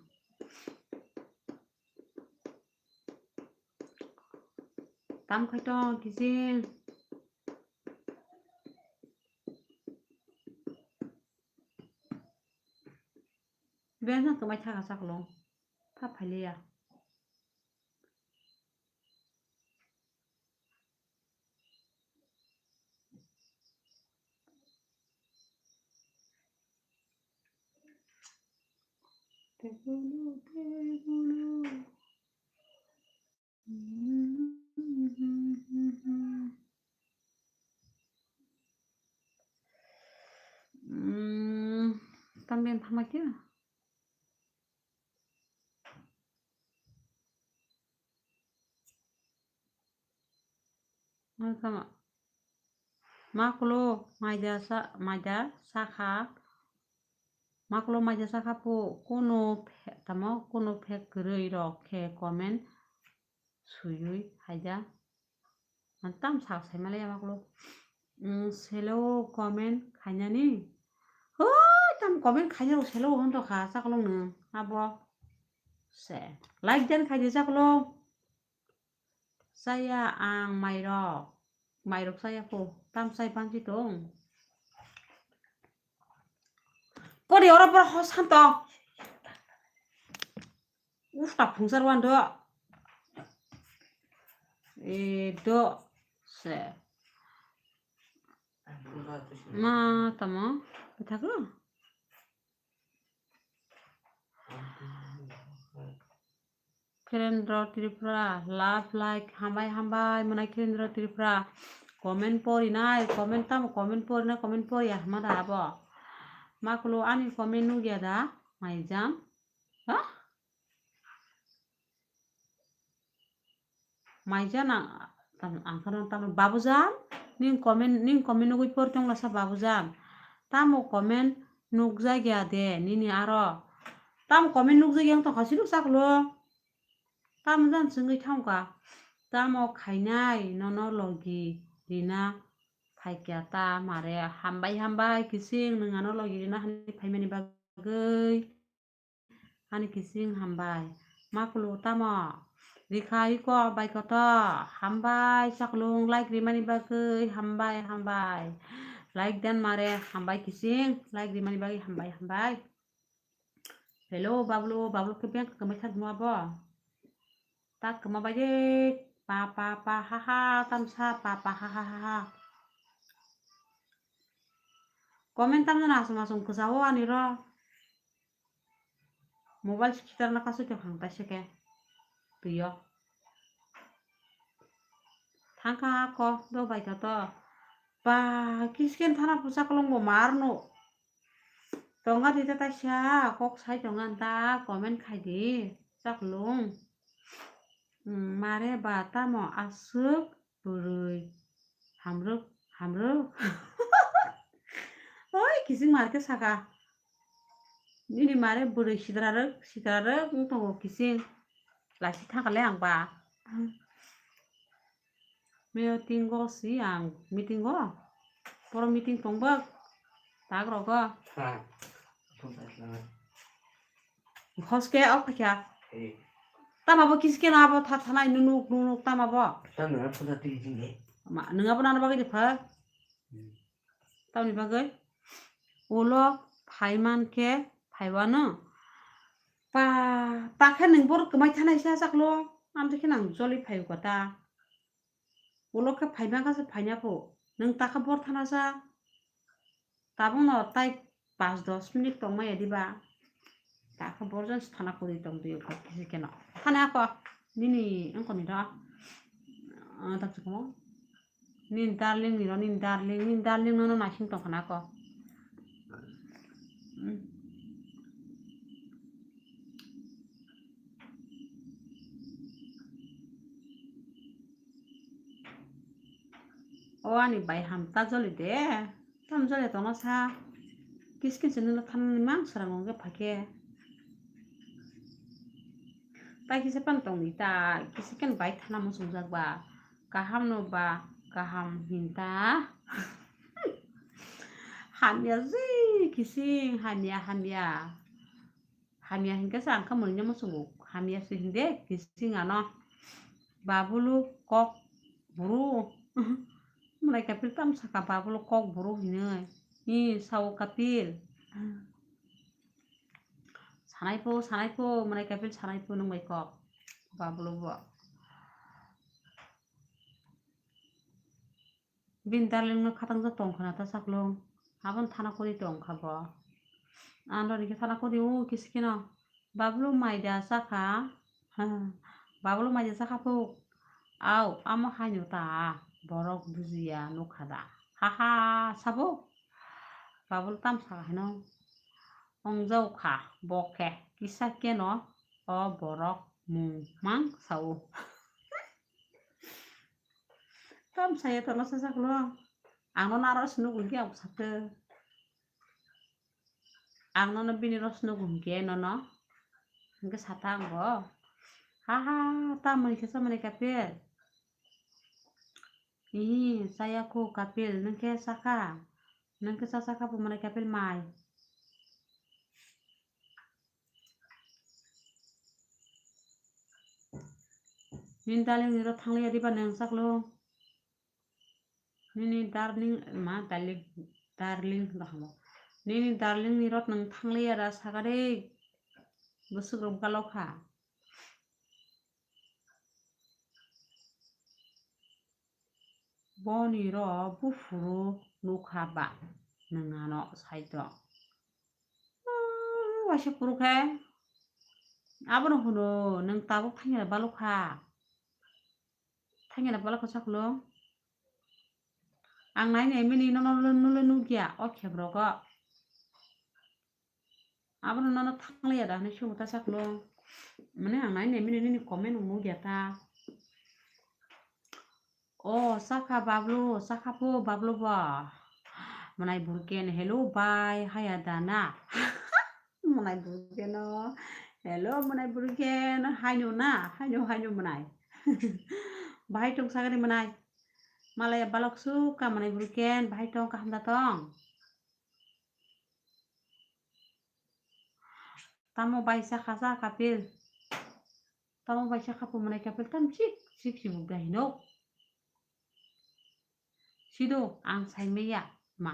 Tam khai tong kising. Beng tong mai thaka chaklong. Tha phailiya. Tegulu, tegulu. Hmm, también tama kya? Maklo maida sa, maida sakha. Maklo maida sakha po, kuno phe-, tamo kuno phek kwrwi rok khe comment suyui haida. Ang tam sak sai male ya maklo. Mm, selo comment khainani. Hoi, tam comment khainani selo hon to kha chaklong nung abo. Se. Like den khaidi chaklong. Chaya ang mairok. Mairok chaya po. Tam chai panchi tong. Kori oro por hos han to. Usta phungsar wan do. E do. Se. Ma tamo. Bithaklo. Khirendra Tripura, love like, hambai, hambai, mwnai Khirendra Tripura. Comment porinai, comment tamo, comment porinai, comment poriya hama da abo. Maklo ani comment nugya da, maijam. Ha? Maijana, tam, ang khana tamo, Babujan, ning comment, ning comment nugui por tong lasa Babujan. Tamo comment nukjagya de, nini aro. Tamo comment nukjagya ang tongkha silu saklo. Tamo jan chwngwi thangkha. Tamo khainai nono logi rina phaikya ta mare hambai hambai kising nwng ano logi rina hani phaimani bagwi. Ani kising hambai. Makulu tamo? Rikha iko bai koto. Hambai chaklung like rimani bagwi hambai hambai. Like dan mare hambai kising like rimani bagwi hambai hambai. Hello bablu, bablu ke beng kemai thar duma bo. Tak kema bai de pa pa pa ha ha tamsa pa pa ha ha ha ha. Comment tamjana asum asum kwchao ani ro. Mobile khitarna kasu khe phang taise khe. Twiyo. Thangkha ko do bai to to. Ba kisken thana pusa kolong bo marno. Tonga di ta taisa kok sai tonga da comment khai di. Chaklung. Mm, mare ba tamo aswk bwrwi hamrwk hamrwk. Oi kising mar khe saka. Nini mare bwrwi sidrarwk sidrarwk wng tongo kising. Lachi thangkha le ang ba. Meeting go si ang meeting go. Poro meeting tong bak. Tak rogo. Hoske ok kya. Tama bo kiske na bo tha thanai nunuk nunuk tama bo. Ma nunga bo nana bagwi de pha. Tamni bagwi ulo phaiman khe phaiwano. Pa ta khe nwng bor kwmai thanai sa chaklo. Amtwi khe nang joli phaio kota. Ulo khe phaima kha se phaina pho. Nwng ta khe bor thana sa. Tabuk no tai pas dos minute tongmaya diba. Ta khe bor jon thana kuri tong di kisi keno. Thana ako nini wngkoni ro. Ah, tak chukmo. Nini darling ni ro, nini darling, nini darling no no naising tong khana ako. Hmm. O ani bai ham ta joli de. Tam joli tono sa. Kiskin se nino thanani mang sarang ongke phake. Tai kisa pan tongni ta, kisa ken bai thana muchungjak ba. Kaham no ba, kaham hinta. Hamya ji kising, hamya, hamya. Hamya hinkhe se ang khe mwlwino muchungo. Hamya se hinde kising ano. Babulu kok buru. Mwnai kapil tam saka babulu kok buru hinwi. Hi sao kapil. Sanai pho, sanai pho, mwnai kapil sanai pho nwng bai kok. Babulu bo. Bini darling no khatang jak tong khna ta saklung. Aboni thana kuri tong kha bo. Ano rikhe thana kuri o kisi kino. Babulu maida sakha. Babulu maida sakha phuk. Au, amo haino ta borok bujiya nukha da. Ha ha, sabo. Babulu tam sakha hino. Ongjao kha bo khe kisa keno o borok mung mang sao. Tam saya tono sasak lo. Ang no naro sunu gulki ang sate. Ang nono bini rosno gumke nono. Hingke sata ang bo. Ha ha, ta mani kesa mani kapil. Ih, saya ko kapil, nengke saka. Nengke sasaka bo mani kapil mai. Nini darling ni ro thangliya diba nang saklo. Nini darling, ma darling, darling, bahamo. Nini darling ni rot nang thangliya da sagade. Busuk rok galokha. Boni ro buphuru nukha ba nang ano saito. Waisa phuru khe abono hwno nang tabuk thangya balokha. Thangya balokha saklo. Ang nai nai mini nono nule nukya o khebrogo. Abono nono thangliya da hinui subu ta saklo. Mane ang nai nai mini nini comment nukya ta. O, saka Bablu, saka po Bablu ba. Manai burken, hello bai, haya dana. Manai burken o, hello manai burken, haino na, haino, haino manai. Bahai tong sagani manai. Malaya balok su ka manai burken, bahai tong kaham da tong. Tamo bai sakha sa kapil. Tamo bai sakha po manai kapil tam chik chik si buk da hino. Sido ang saimaya ma.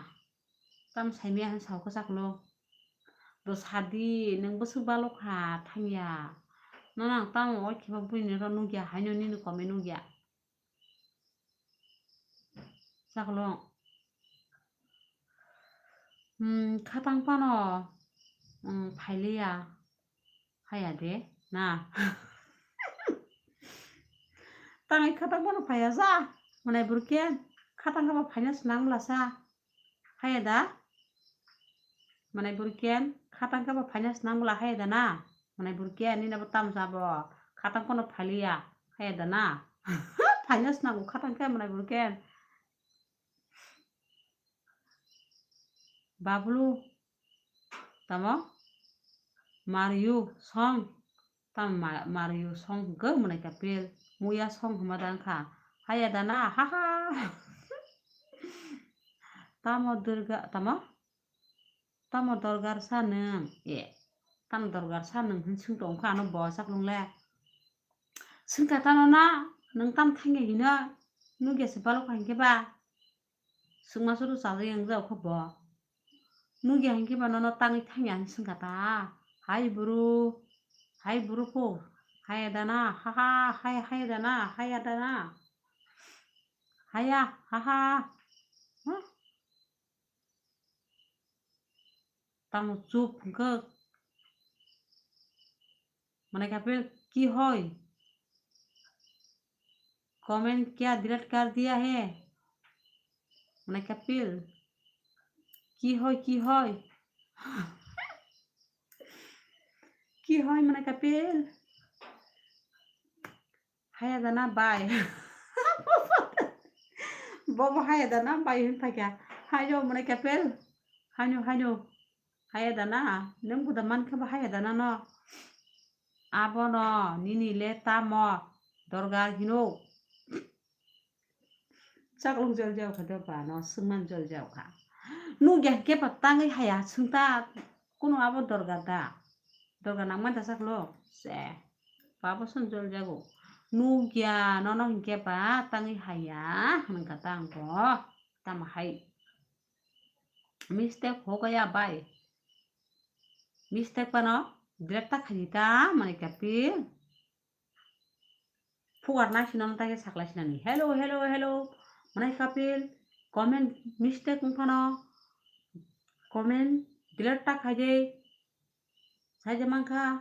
Tam saimaya han sao kosaklo. Do sadi nang bwswk balok kha thangya. Nono ang tamo o khiba buini ro nukya haino nini comment nukya. Saklo. Hmm, khatang phano, hmm, phailiya. Haya de, na. Tangwi khatang phano phaiya sa. Manai burken. Khatang khe ba phaina swnam bwla sa. Haya da? Manai burken. Khatang khe ba phaina swnam bwla haya da na? Manai burken, nini abo tamo sabo. Khatang phano phailiya. Haya da na? Phaina swnam khatang khe manai burken. Bablu, tamo? Mariu song, tamo ma-, Mariu song hwnkhe mwnai kapil, muya song hwnma da wngkha, haya dana, ha ha. Tamo Durga, tamo? Tamo dorgar sa nwng, e, tamo dorgar sa nwng hwn swng tongkha ano bo saklung le. Swngkha tano na, nwng tam thangya hino, nugya se balokha hinkhe ba. Swngma suru chajak yang jao kho bo. Nugya hinkhe ba nono tangwi thangya hinwi swngkha ta. Hai buru, hai buru pho, hai adana, ha ha, hai, hai adana, hai adana. Haya, ha ha. Huh? Tamo chup hwnkhe. Mane kapil ki hoi? Comment kya delete kar diya hai? Mane kapil ki hoi, ki hoi? Ki hoi mane kapil? Haya dana bai. Bobo haya dana bai hin thakya. Haino mane kapil. Haino, haino. Haya dana. Nang buda man khe ba haya dana no. Abono nini le tamo dorgar hino. Chaklung jol jao kha do ba no swngman jol jao kha. Nugya khe ba tangwi haya swngta. Kuno abo dorgar da. Dorgar nangman da saklo. Se. Babo song jol jago. Nugya nono hinkhe ba tangwi haya hwnkha ta ang bo. Tamo hai. Mistake ho gaya bhai. Mistake pano delete ta khaidi ta mane kapil. Phugar na sino ta ke sakla sinani. Hello, hello, hello. Mane kapil. Comment mistake wngphano. Comment delete ta khaidi. Saija mankha.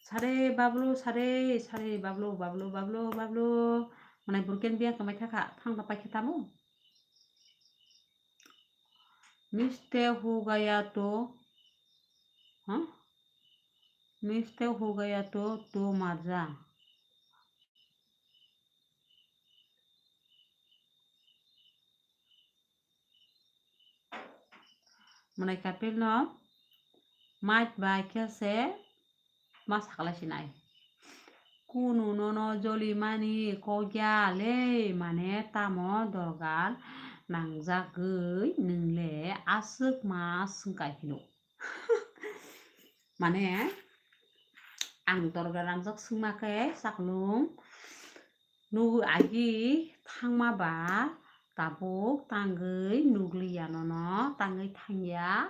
Sare bablu, sare, sare bablu, bablu, bablu, bablu. Manai burken biya kamai thakha, thang da paikha tamo. Miste ho gaya to. Huh? Mistake ho gaya to, to mar ja. Mwnai Kapil no mait bai khe se ma sakla sinai. Kunu nono joli mani kok ya le, mane tamo dorgar nangjagwi nwng le aswk ma swngkai hino. Mane ang dorgar nangjak swngma khe saklung. Nugwi agi thangma ba tabuk tangwi nugliya nono, tangwi thangya,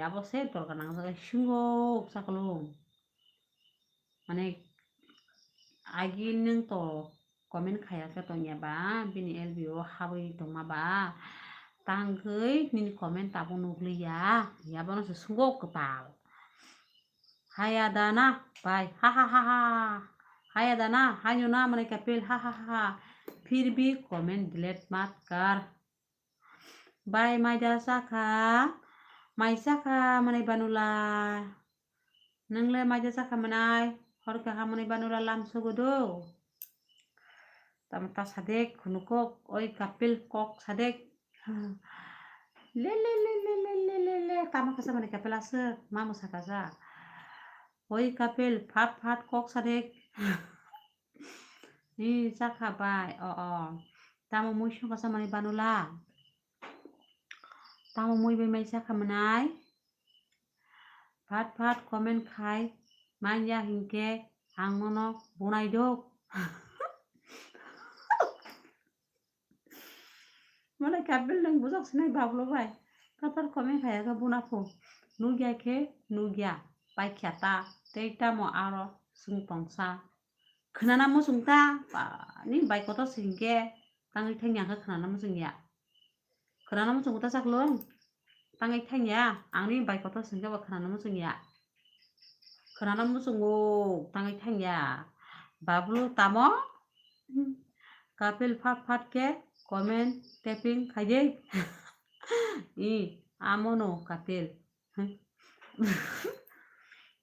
abo se dorgar nangjak swngo saklung. Mane agi nwng to comment khaya khe tongya ba, bini L B O habwi tongma ba, tangwi nini comment tabuk nugliya, abono se swngo kwtal. Haya da na, bai, ha ha ha ha. Haya da na, hayo na, mane Kapil, ha ha ha ha. Phir bhi comment delete mat kar. Bai, mai da sakha, mai sakha, mane Banula. Nwngle mai da sakha manai, hor kaha mane Banula lam sugudo. Tamo ta sadek, khunu kok, oi Kapil kok sadek. Le, le, le, le, le, le, le, le. Tamo kasa mani Kapil aswk, ma mwsa kasa. Oi Kapil, phat, phat, kok sadek. Ni, chakha bai, o, o. Tamo mui sung kasa mani Banula. Tamo mui bai mai chakha manai. Phat phat comment khai manya hinkhe ang nono bunai dok. Mane Kapil nwng bujak sinai Bablu bai. Phat phat comment khaya khe buna phu. Nugya khe nugya. Pai khya ta. Tei tamo aro swng tongsa. Khwnana muchung ta. Ba, ni bai kotor se hinkhe tangwi thangya khe khwnana muchung ya. Khwnana muchungo ta chaklung? Tangwi thangya, ang nini bai kotor sengkhe bo khwnana muchungya. Khwnana muchungo, tangwi thangya. Bablu tamo? Kapil phat phat khe comment tapping khaidi. I, amono Kapil.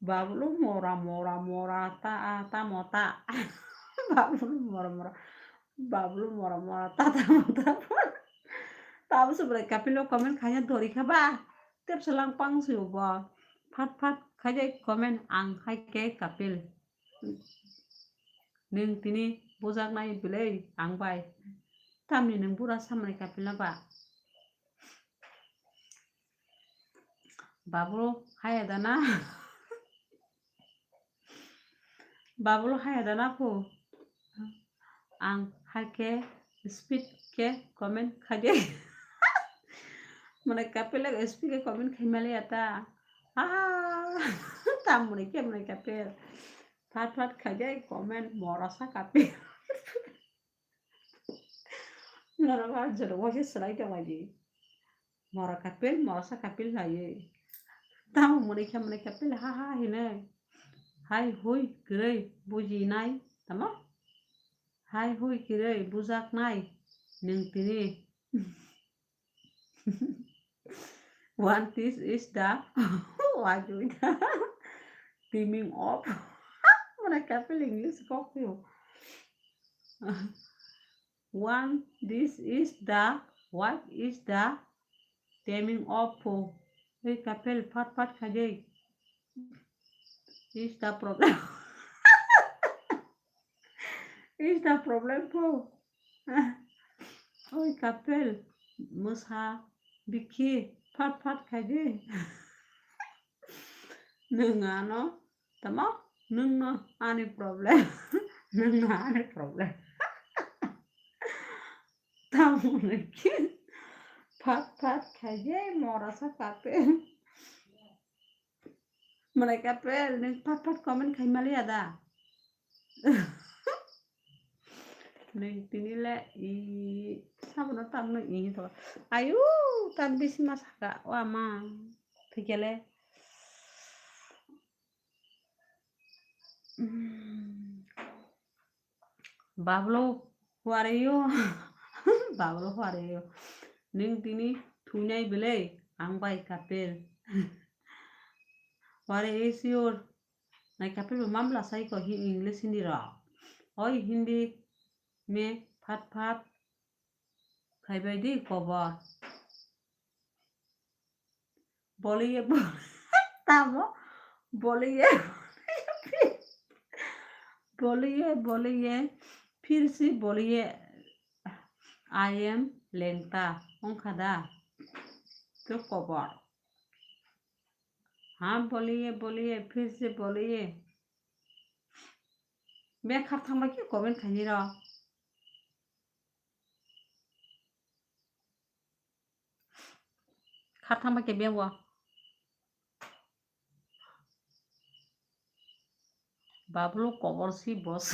Bablu mora, mora, mora, ta, ta, mota. Bablu mora, mora. Bablu mora, mora, ta, ta, mota. Tabuk se bwrwi Kapilo comment khaina dori kha ba. Tep se lang pang se bo. Phat, phat khaide comment ang hai khe Kapil. Nwng tini bujaknai belai ang bai. Tamni nwng bura samani Kapila ba? Babulu haya dana. Babulu haya dana phu. Ang hai khe speed khe comment khaide. Mane Kapila speed khe comment khaimaliya ta. Ah, tamoni khe mane Kapil. Phat phat khaide comment morasa Kapil. Norok ah jora waisa swlai tonglaidi. Mora Kapil, morasa Kapil laiwi. Tamo mwnwi khe mwnwi Kapil ha ha hinwi. Hai hui kwrwi bujinai tamo? Hai hui kwrwi bujaknai nwng tini. One, this is the what with the teaming up. Mane Kapil English kok yo. One, this is the what is the teaming up for. Hey Kapil, phat phat khaide. Is the problem. Is the problem po? Oi Kapil, mwsa bikhi phat phat khaide. Nwng ano tamo nwng no ani problem. Nwng no ani problem. Tamo nwng phat phat khaide morasa Kapil. Mane Kapil, nwng phat phat comment khaimaliya da? Nwng tini le i sabono tamno i to. Ayu, tan bisi ma saka, o ama. Thikele. Bablo, who are you? Bablo, who are you? Nwng tini thuinai belai ang bai Kapil. What is your? Nai kapil bo mamla sai ko hi English Hindi ro. Oi Hindi me phat phat khaibai di kobor. Boliye bo-, tamo? Boliye, boliye, boliye, phir se boliye, I am lengta, wngkha da? To kobor. Ha, boliye, boliye, phir se boliye. Be khar thangba ki comment khaini ro. Kha thangba khe beng o. Bablu kobor si boss.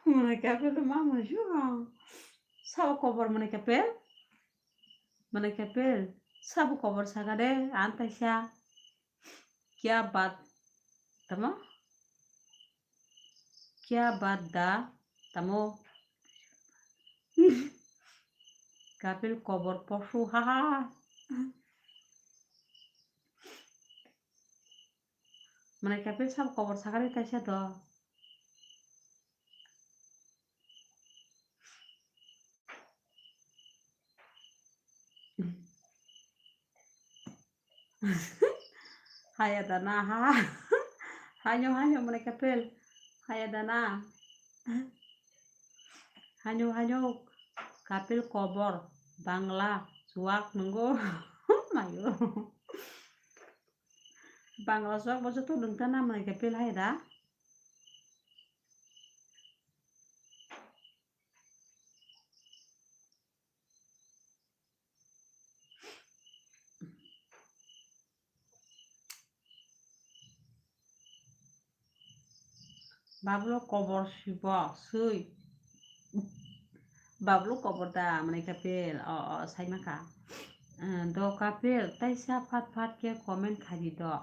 Mwnai kapel to ma mwnai su ang. Sabo kobor mwnai kapel. Mwnai kapel. Sabo kobor saka de. Ang taisa. Kya baat? Tamo? Kya baat da? Tamo? Kapil kobor posu, ha, ha. Mane kapil sabo kobor sakari taisa do. Haya dana, ha. Hanyo, hanyo, mane kapil. Haya dana. Hanyo, hanyo. Kapil kobor. Bangla. Suak nungo. Mayo. Bangla suak bo joto nungta na mane kapil haya da. Bablo kobor sibo swi. Bablo kobor da mane kapil. O, o, saima kha. Eh, do kapil, taisa phat phat khe comment khaidi do.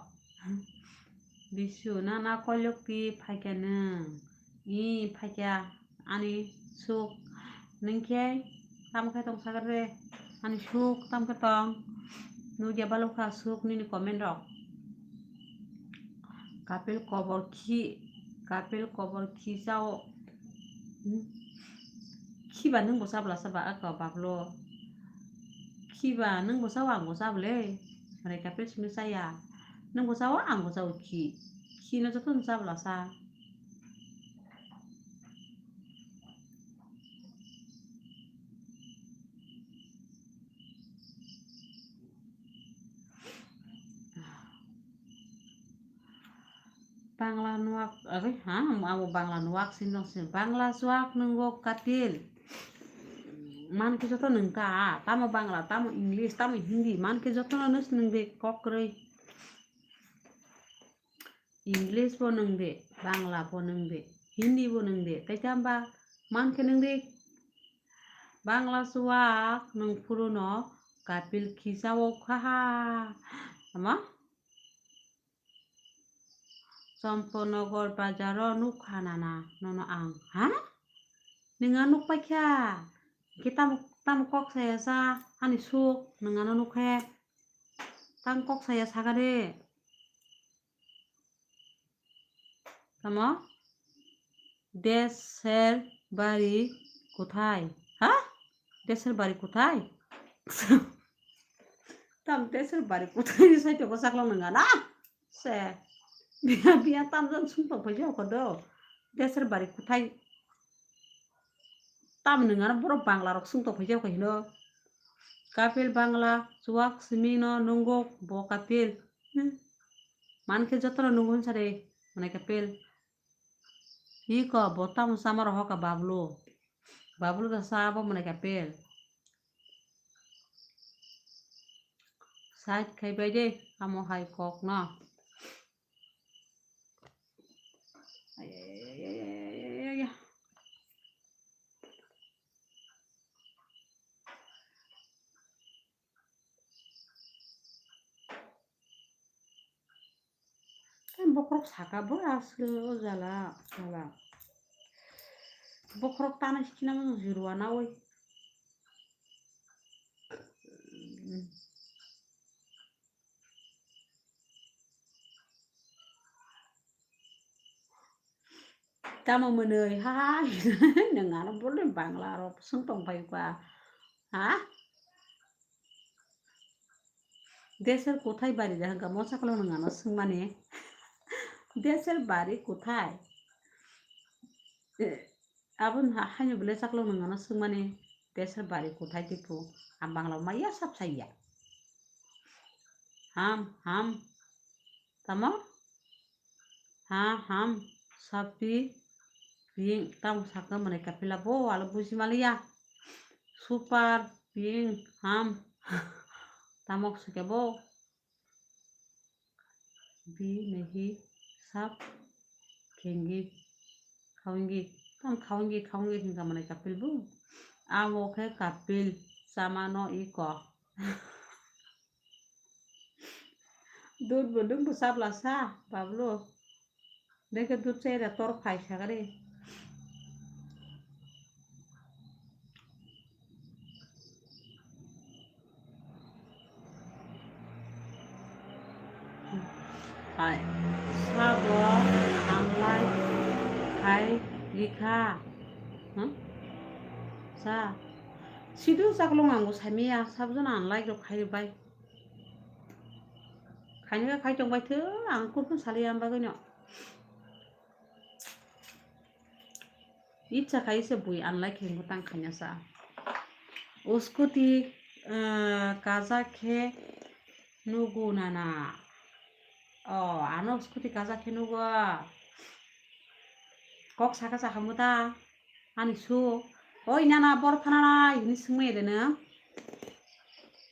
Bisu, nana koilok pi phaikya nwng? I phaikya ani suk. Nwng khe tamo khe tong sakar re? Ani suk tamo khe tong? Nugya balukha suk nini comment rok. Kapil kobor khi, kapil kobor khi chao. Hmm. Khiba nwng bo chabla sa ba ako bablo. Khiba nwng bo chao ang bo chabole. Mane kapil simi chaya. Nwng bo chao ang bo chao khi. Khi no joto no chabla sa. Bangla nuak, oi, ha, amo Bangla nuak sin dong sin. Bangla suak nungo kapil. Man khe joto nung ta, tamo Bangla, tamo English, tamo Hindi, man khe joto no nung de kok kwrwi. English bo nung de, Bangla bo nung de, Hindi bo nung de, tei tamba man khe nung de. Bangla suak nung phuru no kapil khisa o kha ha. Ama? Chomponogor bazaro nukha nana nono ang, ha? Nwng ano nukpaikha? Khe tamo, tamo kok saya sa ani suk nwng ano nukhe? Tang kok saya sakha de. Tamo? Desher bari kothai? Ha? Desher bari kothai? Tam desher bari kothai ni sai toko saklang nang na? Se. Biya, biya tam jan sung tong phai jao kodo. Desher bari kothai. Tam nung ano borok Bangla rok sung tong phai jao hino. Kapil Bangla, chuak simi no nungo bo kapil. Hmm. Man khe joto no nungo hinsa de. Mane kapil. Iko bo tamo sama rohoka bablu. Bablu da sa bo mane kapil. Side khai bai de, amo hai kok no. Ay, ay, ay. Tei bokhorok saka bo aswk o jala, jala. Bokhorok tano sikina jurwa nawi. Tamo mwnwi, ha, ha, nwng ano bole Bangla rok swng tong phai kha, ha? দেশের কোথায় বাড়ি da hwnkha, mo chaklo nwng ano swngmani. দেশের বাড়ি কোথায়? E, abo ha-, haino bole chaklo nwng ano swngmani, দেশের বাড়ি কোথায় tipo. Ang Bangla maya sab saiya. Ham, ham. Tamo? Ha, ham, sapi, ping, tamo sakno mwnai kapila bo, alo buji maliya. Super, ping, ham, tamo sake bo. Bi, nahi, sap, khengi, khawengi, tam khawengi, khawengi hingka mwnai kapil bo. Amo khe kapil, chamano iko. Dud bo dum bo sabla sa, Bablu. Deke dud chai da tor phai sagari. Hai. Sabo ang like khai likha. Hmm? Sa. Sidu chaklong ang bo saimaya, sabjona ang like rok khai bai. Khaina khe khai tong bai thung, ang kurphun sali ang bagwi no. Icha khai se bui unlike khe mwtang khaina sa. O scooty, eh, kaja khe nugo nana. O, ano scooty kaja khe nugo. Kok saka saka muta. Ani su. Oi nana, borok thana nai hini swngmaya de nwng.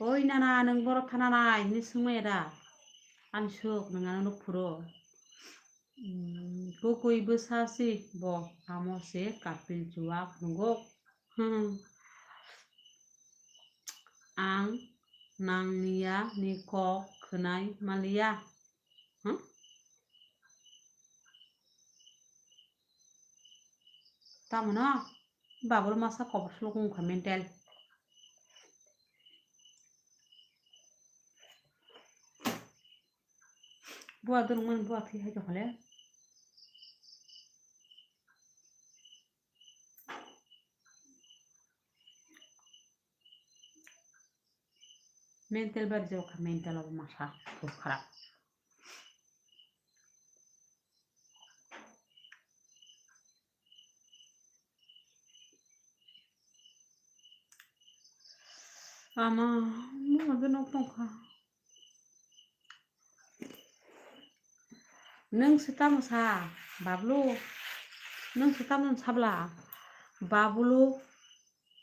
Oi nana, nwng borok thana nai hini swngmaya da. Ani suk nwng ano nuk phuru. Hmm, kukui bwsa si bo, amo se kapil chuwak nungo. Hmm. Ang nangniya ni kok khwnai maliya. Hmm? Tamo no? Babur masa kobor suluk wngkha mental. Bua dorong mani bua thwi hai tongkha le. Mental bari jabo kha, mental obo masa khub kharap. Ama, mama de nok tongkha. Nwng se tamo sa, Bablu? Nwng se tamo sabla? Bablu,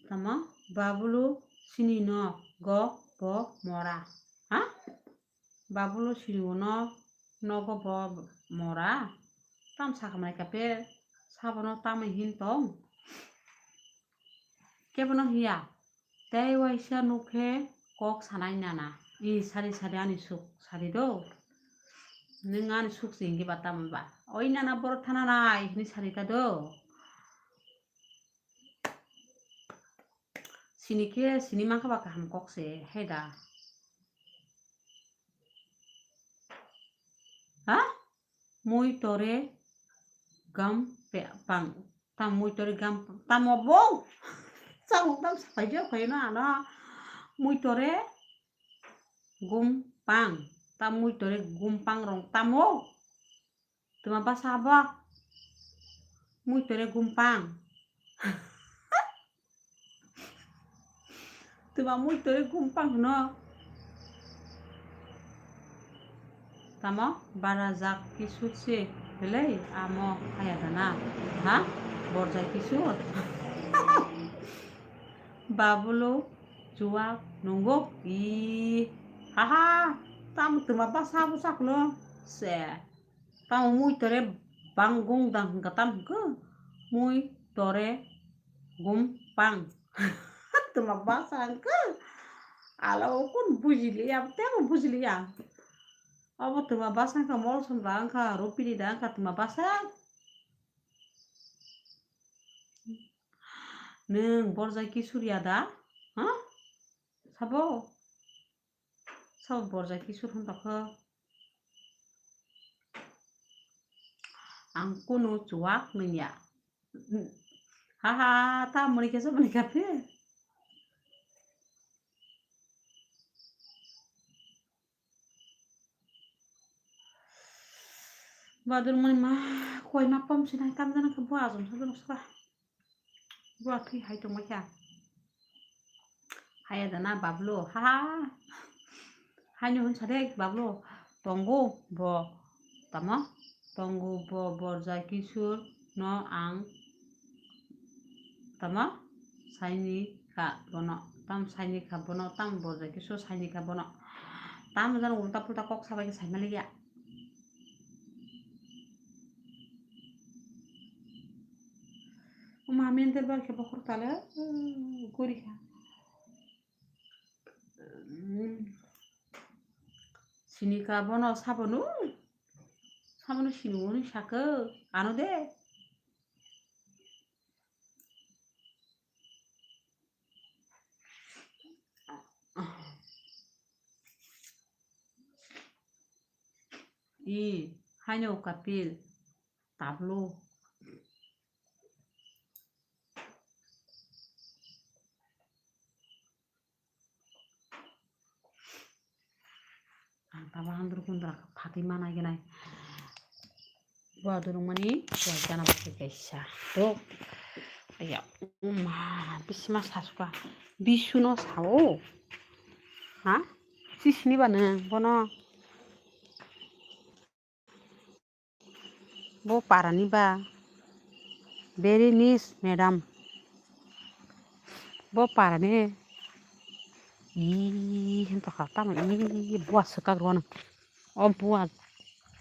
tamo? Bablu sini no go bo mora. Ha? Babulu siniwo no nogo bo mora. Tam sakhamai kape sabono tamai hin tong. Kebono hiya. Tei waisa nukhe kok sanai nana. I sari sari ani suk sari do. Nwng ani suk se hingke ba tamo ba. Oi nana borok thana nai hini sari ta do. Sini khe sini mankha ba kaham kok se hai da. Ha? Mui tore gam pe-, pang. Tam mui tore gam tamo bo. Samung tam sapai je khayo na ano. Mui tore gum pang. Tam mui tore gum pang rong tamo. Tuma basa bo. Mui tore gum pang. Tuma mui tore gum pang no. Tamo bara jak kisut se belai amo haya dana. Ha? Borjai kisut. Babulu chuwak nungo. I. Haha. Tam tuma basa bo saklo. Se. Tamo mui tore bang gung dang hwnkha tam hwnkhe mui tore gum pang. Tuma basa hwnkhe ala o kun bujiliya, tebo bujiliya. Obo tuma basa hwnkha Molsom da wngkha, Rupini da wngkha tuma basa. Nwng borjai kisuriya da? Ha? Sabo? Sabo borjai kisur hwn tokho. Ang kunu chuwak nungya. Ha ha, ta muni khe sa muni kaphi. Badur mani ma koi ma pom sinai tam jana khe bo ajom sa jana sa. Bo athui hai tong kha. Haya dana bablo ha ha. Haino hwn sade bablo tongo bo tamo tongo bo borja kisur no ang tamo saini kha bono tam saini kha bono tam borja kisur saini kha bono tam jana ulta pulta kok sabai khe saimaliya. Uma mental bar khe bokhor tale gori kha. Sini kha bono sabono sabono sini wngwi sakhe ano de. I haino kapil tablo. Ang tabo handru kundra phatwi mana gwnai. Bo durung mani bo jana bagwi kaisa. Tok. Aya, uma, bisma sasuka. Bisuno sao. Ha? Sisini ba nang bono. Bo parani ba very nice madam. Bo parani ih hentokha tamo ih bua swkak rwano. O bua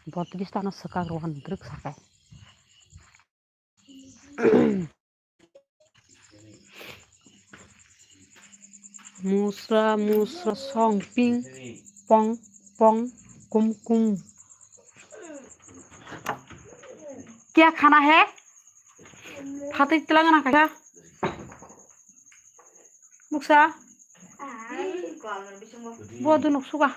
botris tano swkak rwano drwk sakai. Musra musra song ping pong pong kum kum. Kya khana hai? Phatwi twlang na kha. Muksa. Bo dunuk suga.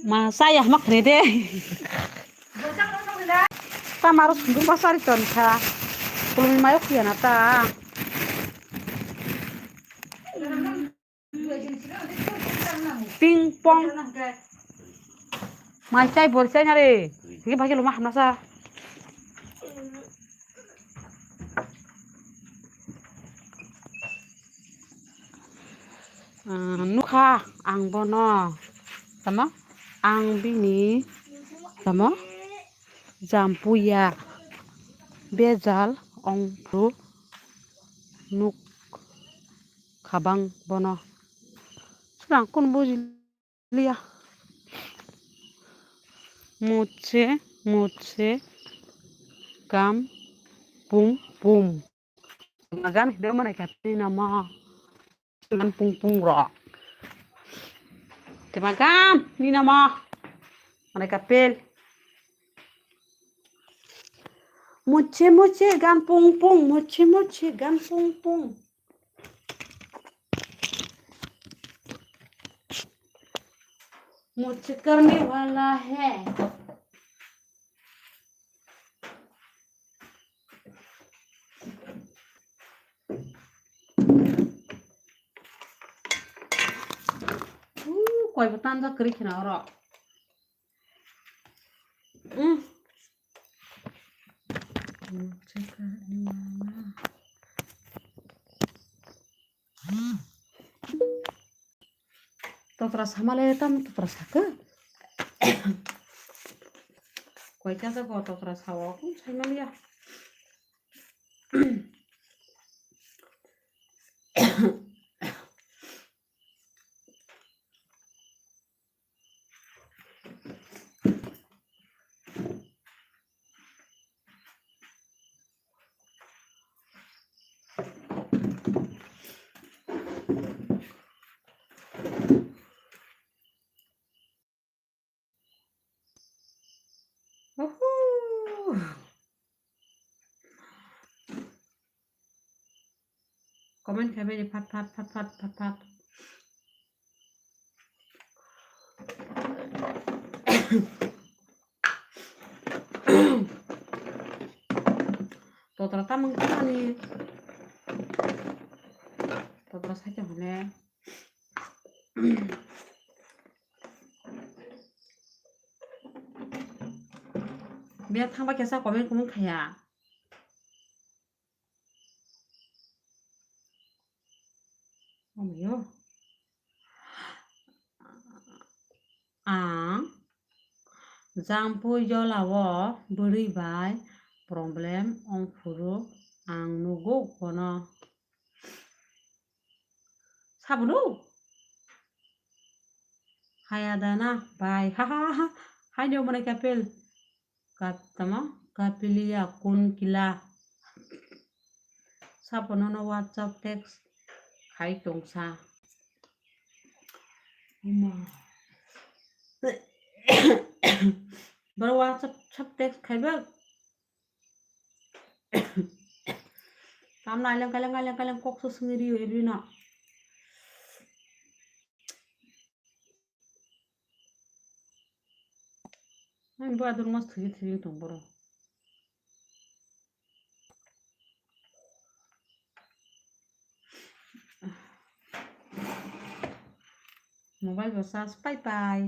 Ma saya mak re de. Ta maro sunduk ma sari ton kha. Kulumi mayo khiya na ta. Ping pong. Mai chai bor chai na re. Higi bhagi loma hamna sa. Ah, nukha ang bono tamo ang bini tamo jampuya bejal ongphru nuk khabang bono swrang kun buji liya. Mujhe, mujhe, gam, pum, pum. Magan hido mana kapil ni nama. Gan pung pung ro. Te magan ni nama. Mana kapil. Mujhe, mujhe, gan pung pung. Mujhe, mujhe, gan pung pung. मुझे करने वाला है। Koi bo tanja kwrwi kheno oro. Totra samale tam totra sakhe. Koita jago totra sao, saimaliya. Uhu. Comment khaibani phat phat phat phat phat phat. Totra tamung tamani. Totra saito hone. Biya thangba kesa comment kumung khaya. Omoyo. Ang Jampui jolao bwrwi bai problem wngphuru ang nugo bono. Sabono? Haya dana bai. Ha, ha, ha. Haino mane kapil. Kap-, tamo? Kapilia kun kila. Sabono no WhatsApp text khai tongsa. Boro WhatsApp, WhatsApp text khaiba. Tam naileng kaileng, kaileng, kaileng kok so swngi rio ebri no. Ang bo ador mas thwi thwi tong boro. Mobile bo charge pai pai.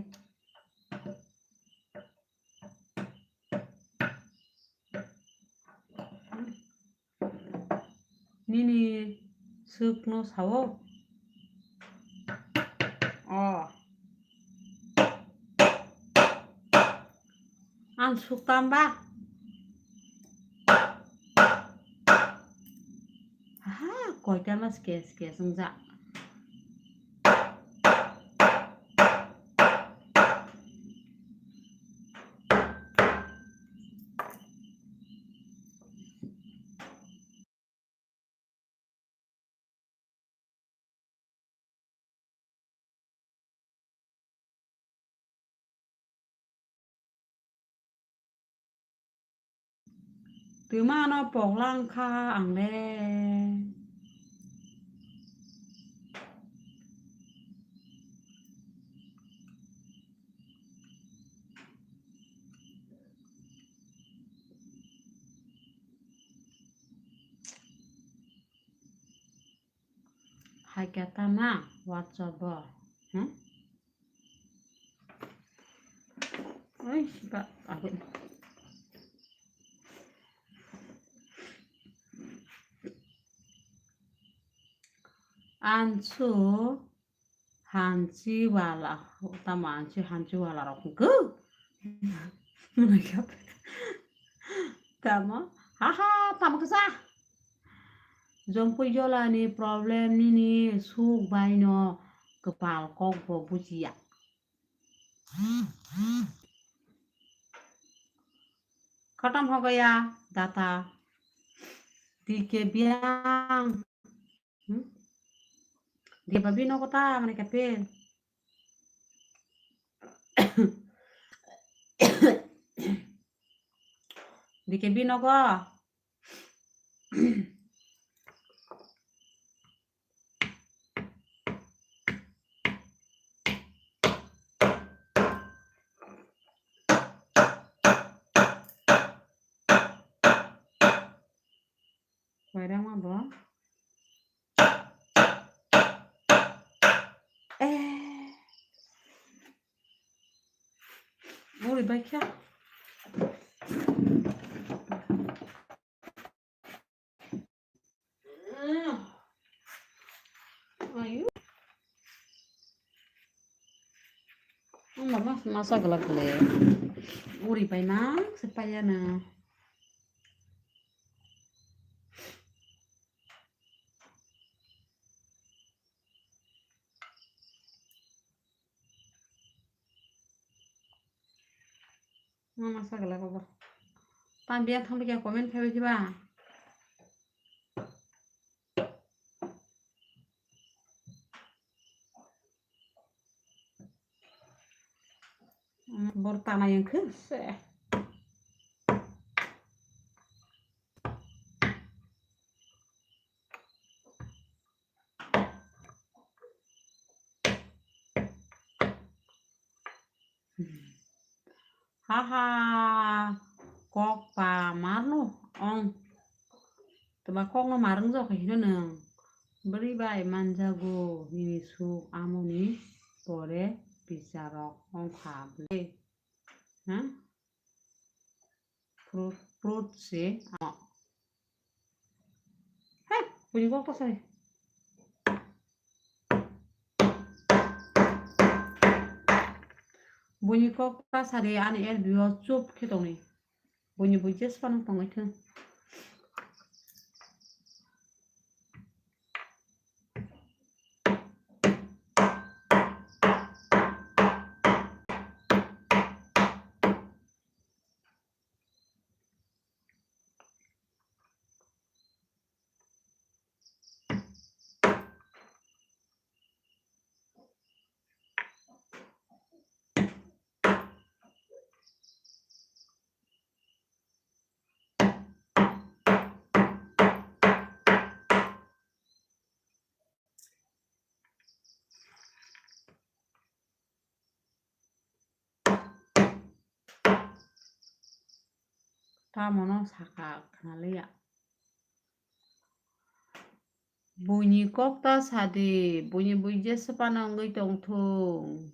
Nini swkno sao? O. Ang swk tamba? Aha, koita mas kes kes wngjak. Twima no pokla wngkha ang le. Hai khe ta na WhatsApp o. Hmm? Oi, ba, abin. Ansu hanchi wala, tamo ansu hanchi wala rok hwnkhe. Tamo, ha ha, tamo kisa. Jompui jolani problem nini suk baino kwpal kok bo bujiya. Khatam ho gaya data. D K Biang. Hmm? D K Babi nogo ta mane kapil. D K B nogo. Koirama bo. Eh. Muri baikha. Ayu. Ang mama masa gelak le. Uri pai mang sepaya na. Mama sa gala kobo. Tang biya thang biya comment khai bai ba. Bor tana yang khe se. Haha, kok pa marno ong. Ba kokno marwng jok hino nwng. Bwrwi bai manjago nini suk amoni pore bicharok wngkha bwle. Ha? Fruit, fruit se. Hai, buini kok ta sari. Buini kok ta sari ani el bio chup khe tongni. Buini bui jes panang tongwi thung. Tamono saka khnaliya. Buini kok ta sadi, buini bui jesa phano wngwi tongthung.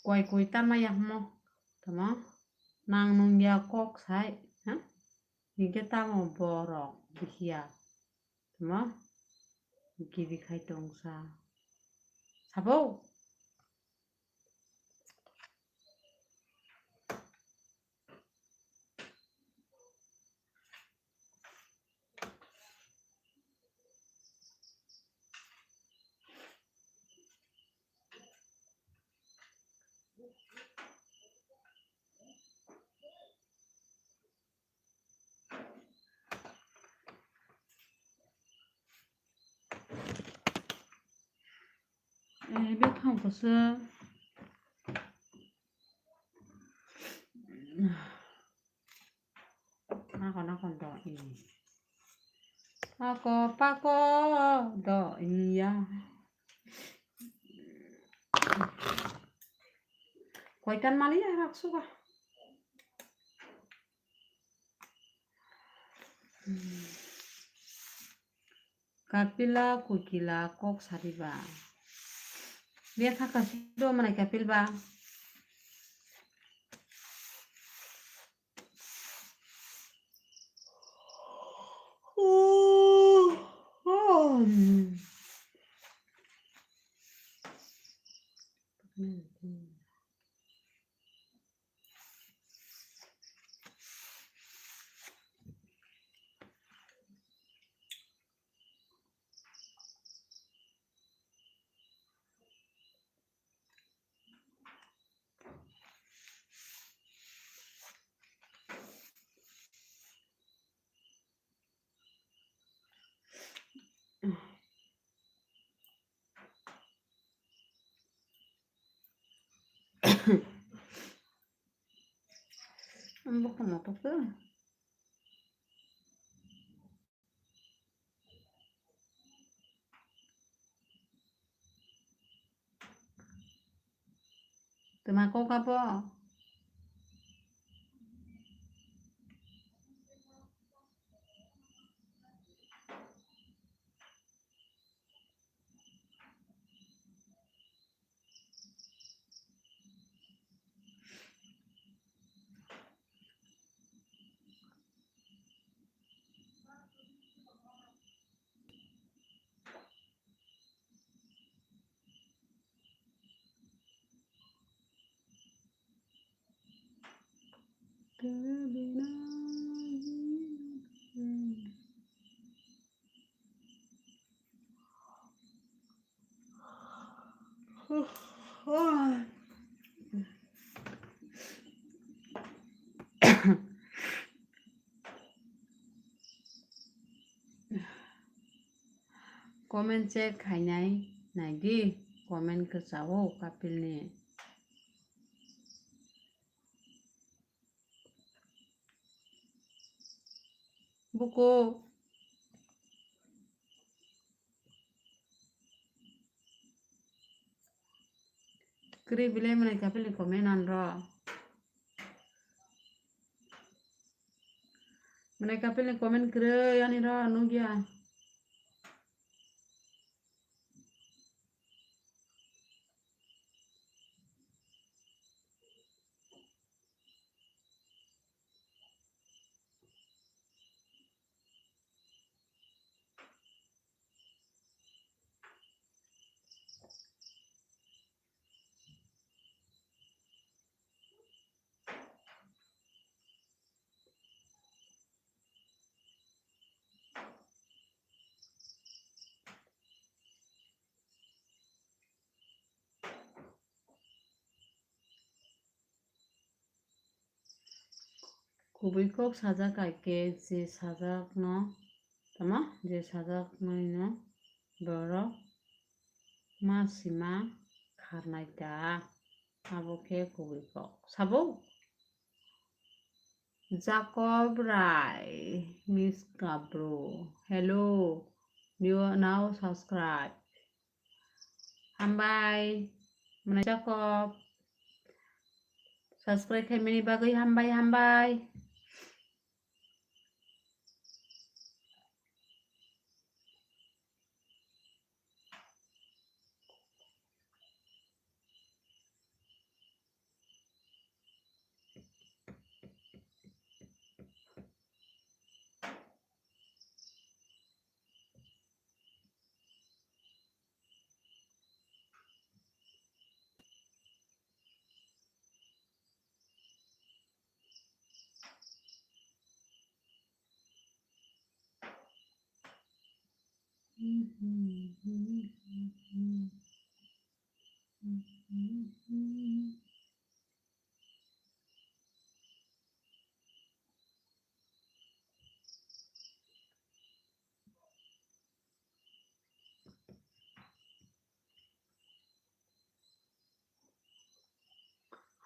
Koi koi tama ya hmo, tamo nang nung ya kok sai, ha? Hingke tamo borok bihiya, tamo giri khai tongsa, sabo. Eh, bethang koso. Nako nako do i. Pako pako do iya. Koitan mali ya rak suka. Kapila kukila kok sariba. Bia thaka sido manai kapil ba. Ang bukung apa ke? Tuma kok abo. Comment check khainai naidi, comment kwchao Kapilni. Buko. Kwrwi belai mwnai Kapilni comment anro. Mwnai Kapilni comment kwrwi ani ro nukya. Kubui kok sajak hai khe je sajakno, tamo je sajaknai no borok ma sima kharnai ta, abo khe kubui kok. Sabo? Jacob Rai, Miss Kabro. Hello, new now subscribe. Hambai, mwnai Jacob. Subscribe khaimani bagwi hambai, hambai.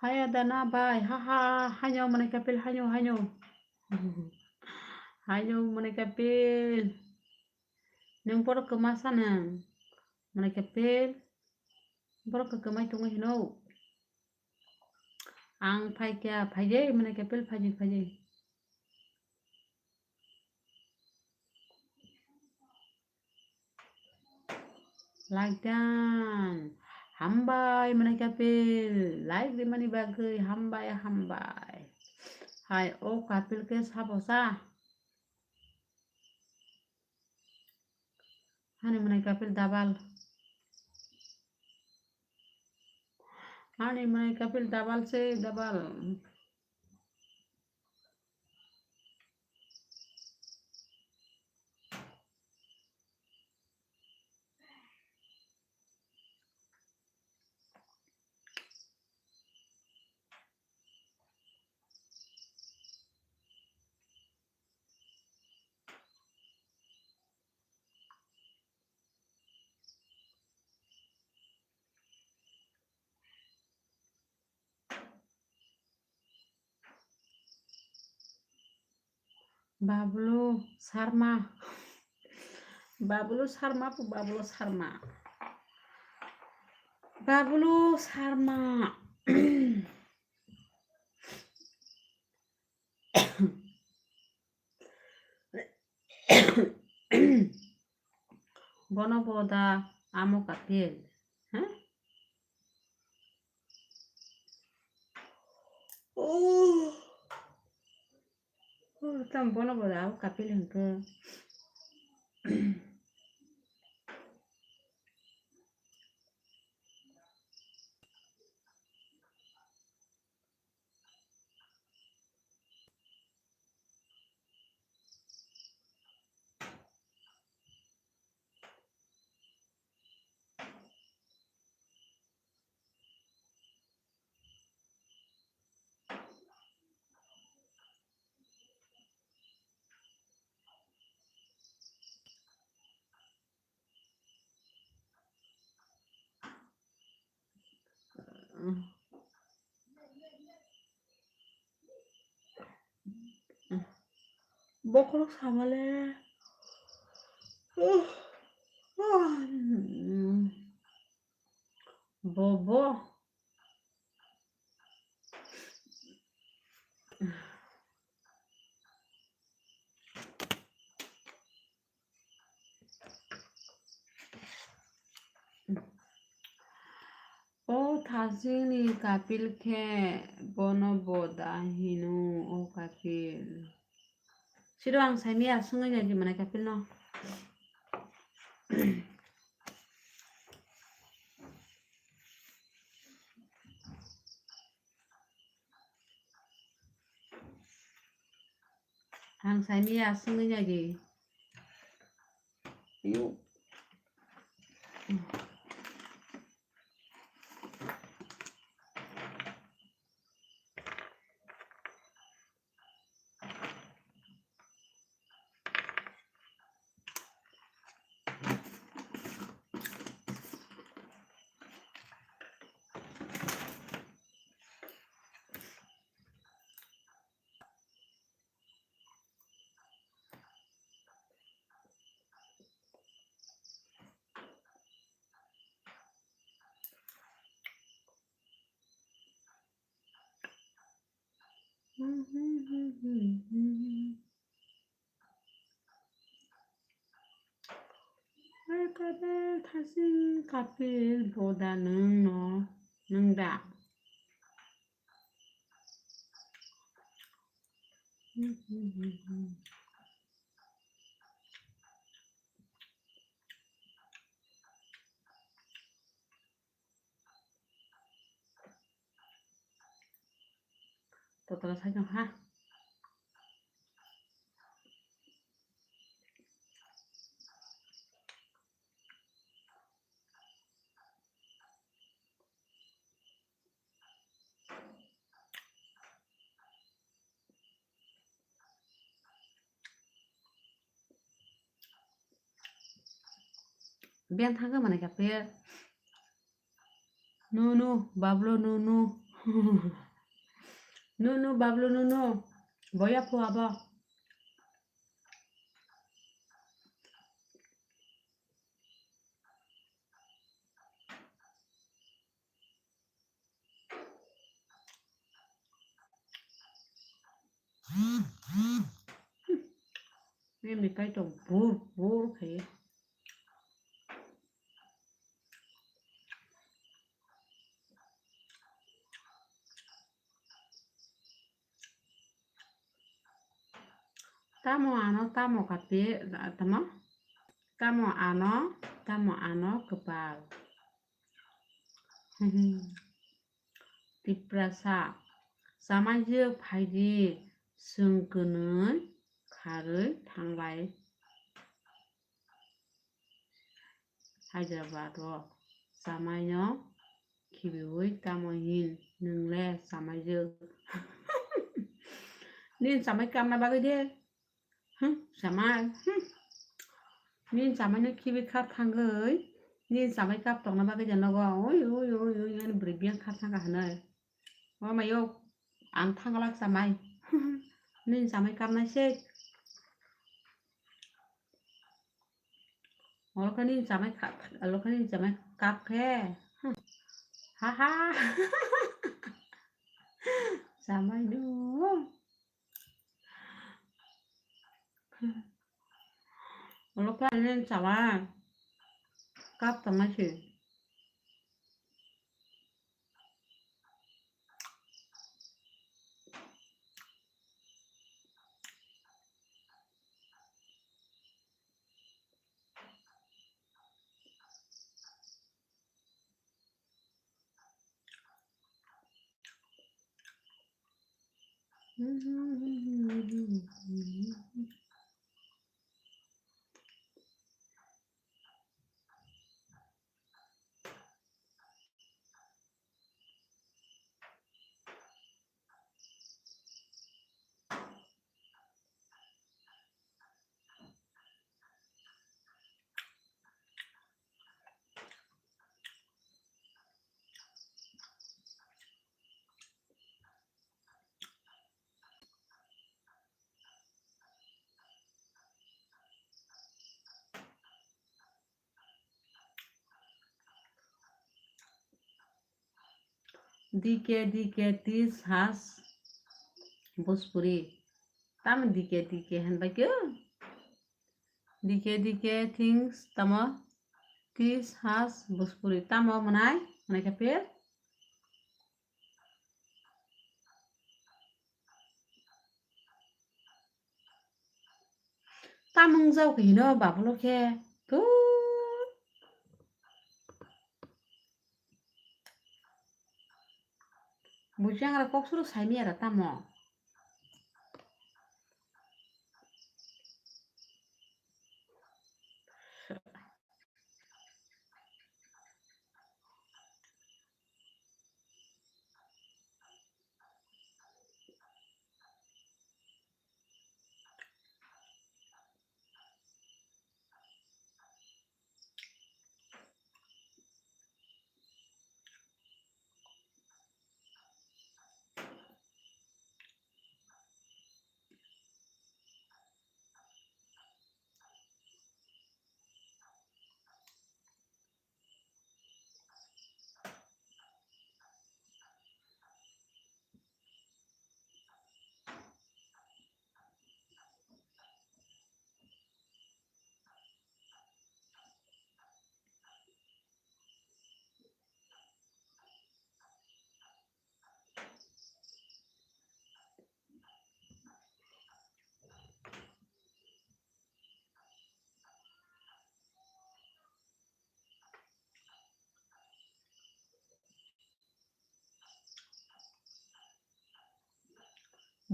Haya dana bai, ha ha, hanyo mwnai Kapil, hanyo, hanyo. Hanyo mwnai Kapil. Nwng borok kwma sa nwng, mwnai Kapil. Borok kwmai tongwi hino. Ang phai kha, phaidi, mwnai Kapil, phaidi, phaidi. Like dan. Hambai, mwnai Kapil. Like rimani bagwi hambai, hambai. Hai, o Kapil khe sabo sa. Ani mwnai Kapil double. Ani mwnai Kapil double se double. Bablu Sharma. Bablu Sharma pu Bablu Sharma. Bablu Sharma. Bono bo da amo Kapil. Huh? Oh. Oh, tam bono bo da amo Kapil hwnkhe. Bokhorok samale. Bobo. O thasingni kapil khe bono bo da hino, o kapil. Siro ang saimaya swngwi naidi mane kapilno. Ang saimaya swngwi naidi. Yo. Hai kadal thasing kapil boda nwng no, nwng da? Totala sai tong ha. Biang thangkhe manai kha pe. Nunu, Bablu, nunu. Nunu, Bablu, nunu. Boya phu abo. Nini kaitor bur bur khe. Tamo ano, tamo kapi, tamo? Tamo ano, tamo ano kwpal. Tiprasa, chamai jwk phaidi, chwng kwnwi kharwi thanglai. Hyderabad o chamai no khibiwi tamo hin nwng le chamai jwk. Nini chamai kamna bagwi de. Hmm, chamai, hmm. Nini chamai no khibi khar thangwi. Nini chamai kap tongna bagwi de nogo. Oi, oi, oi, oi, ani bwrwi biyang khar thangkha hinwi. O mayo, ang thanglak chamai. Nini chamai kapnai se. Olo khe nini chamai kap, olo khe nini chamai kap khe. Hmm. Ha ha. Chamai no. Olo khe ani chamai kap tongma se. D K D K tis has Bhojpuri. Tamo D K D K hinbai khe? D K D K things tamo tis has Bhojpuri. Tamo mwnai, mwnai khe phir. Tamung jao khe hino babulo khe. Tu. Bujang ra kok suru saimi ara tamo.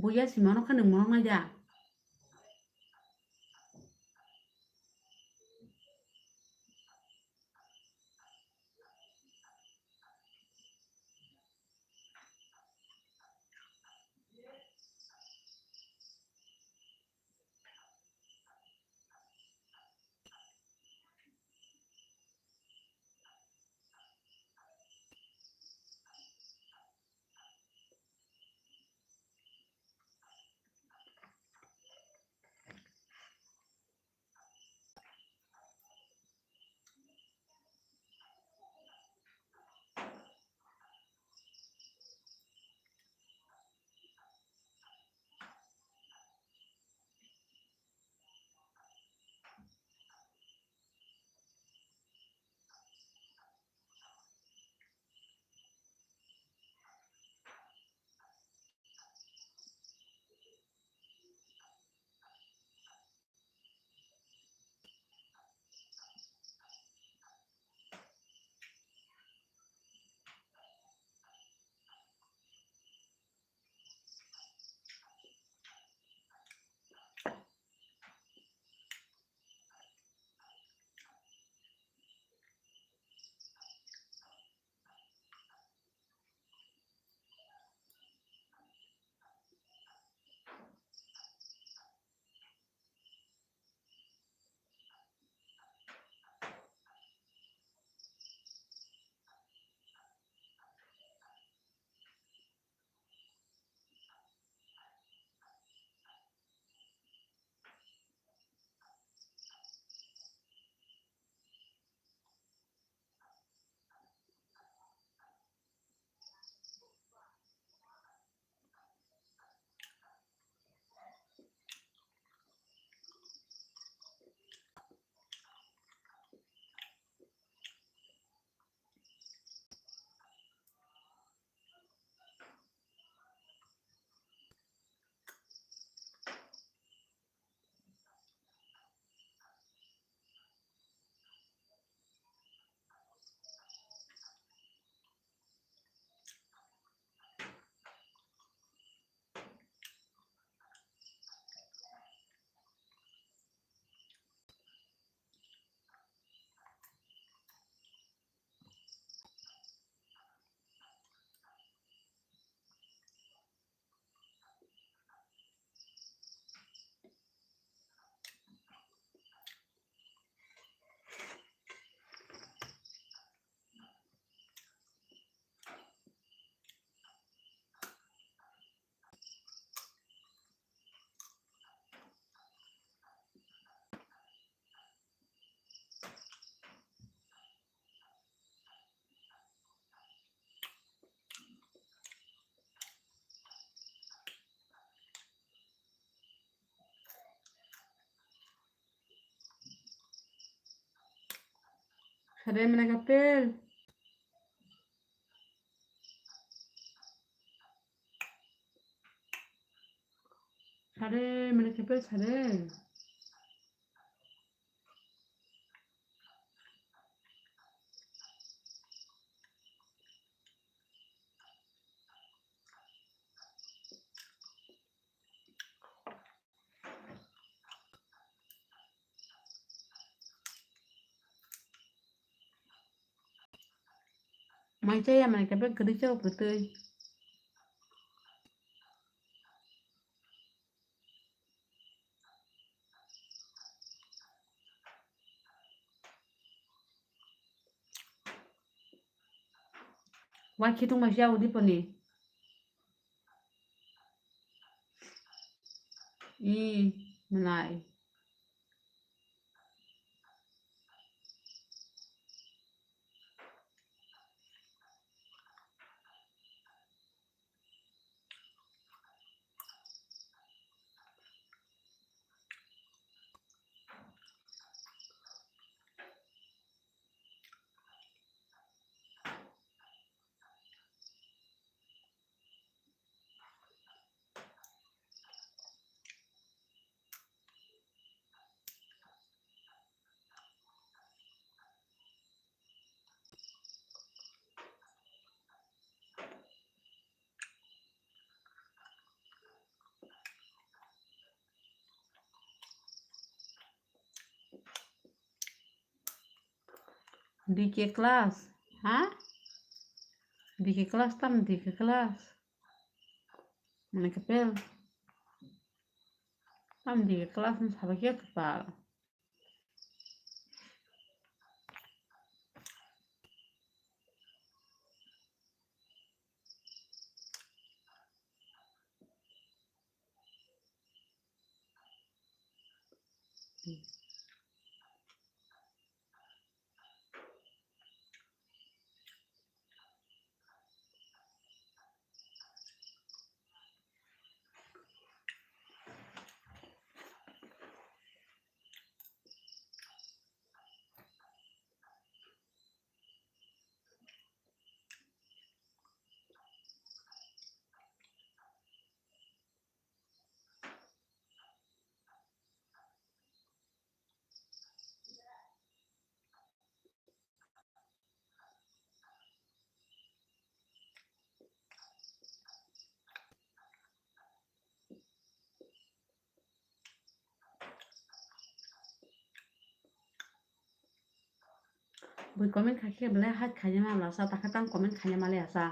Buya simano kha nwng monok nai da. Sare, mene kapel. Sare, mene kapel, sare. Mai chaya mane kape kwrwi chao kwtwi. Wa khitung bai chao diponi. I, mwnai. D K class, ha? D K class tam D K class. Mane kapel. Tam D K class ni sabai khe kwpal. Bui comment kha khe belai hak khaina ma lasa, takha tang comment khaina ma le asa.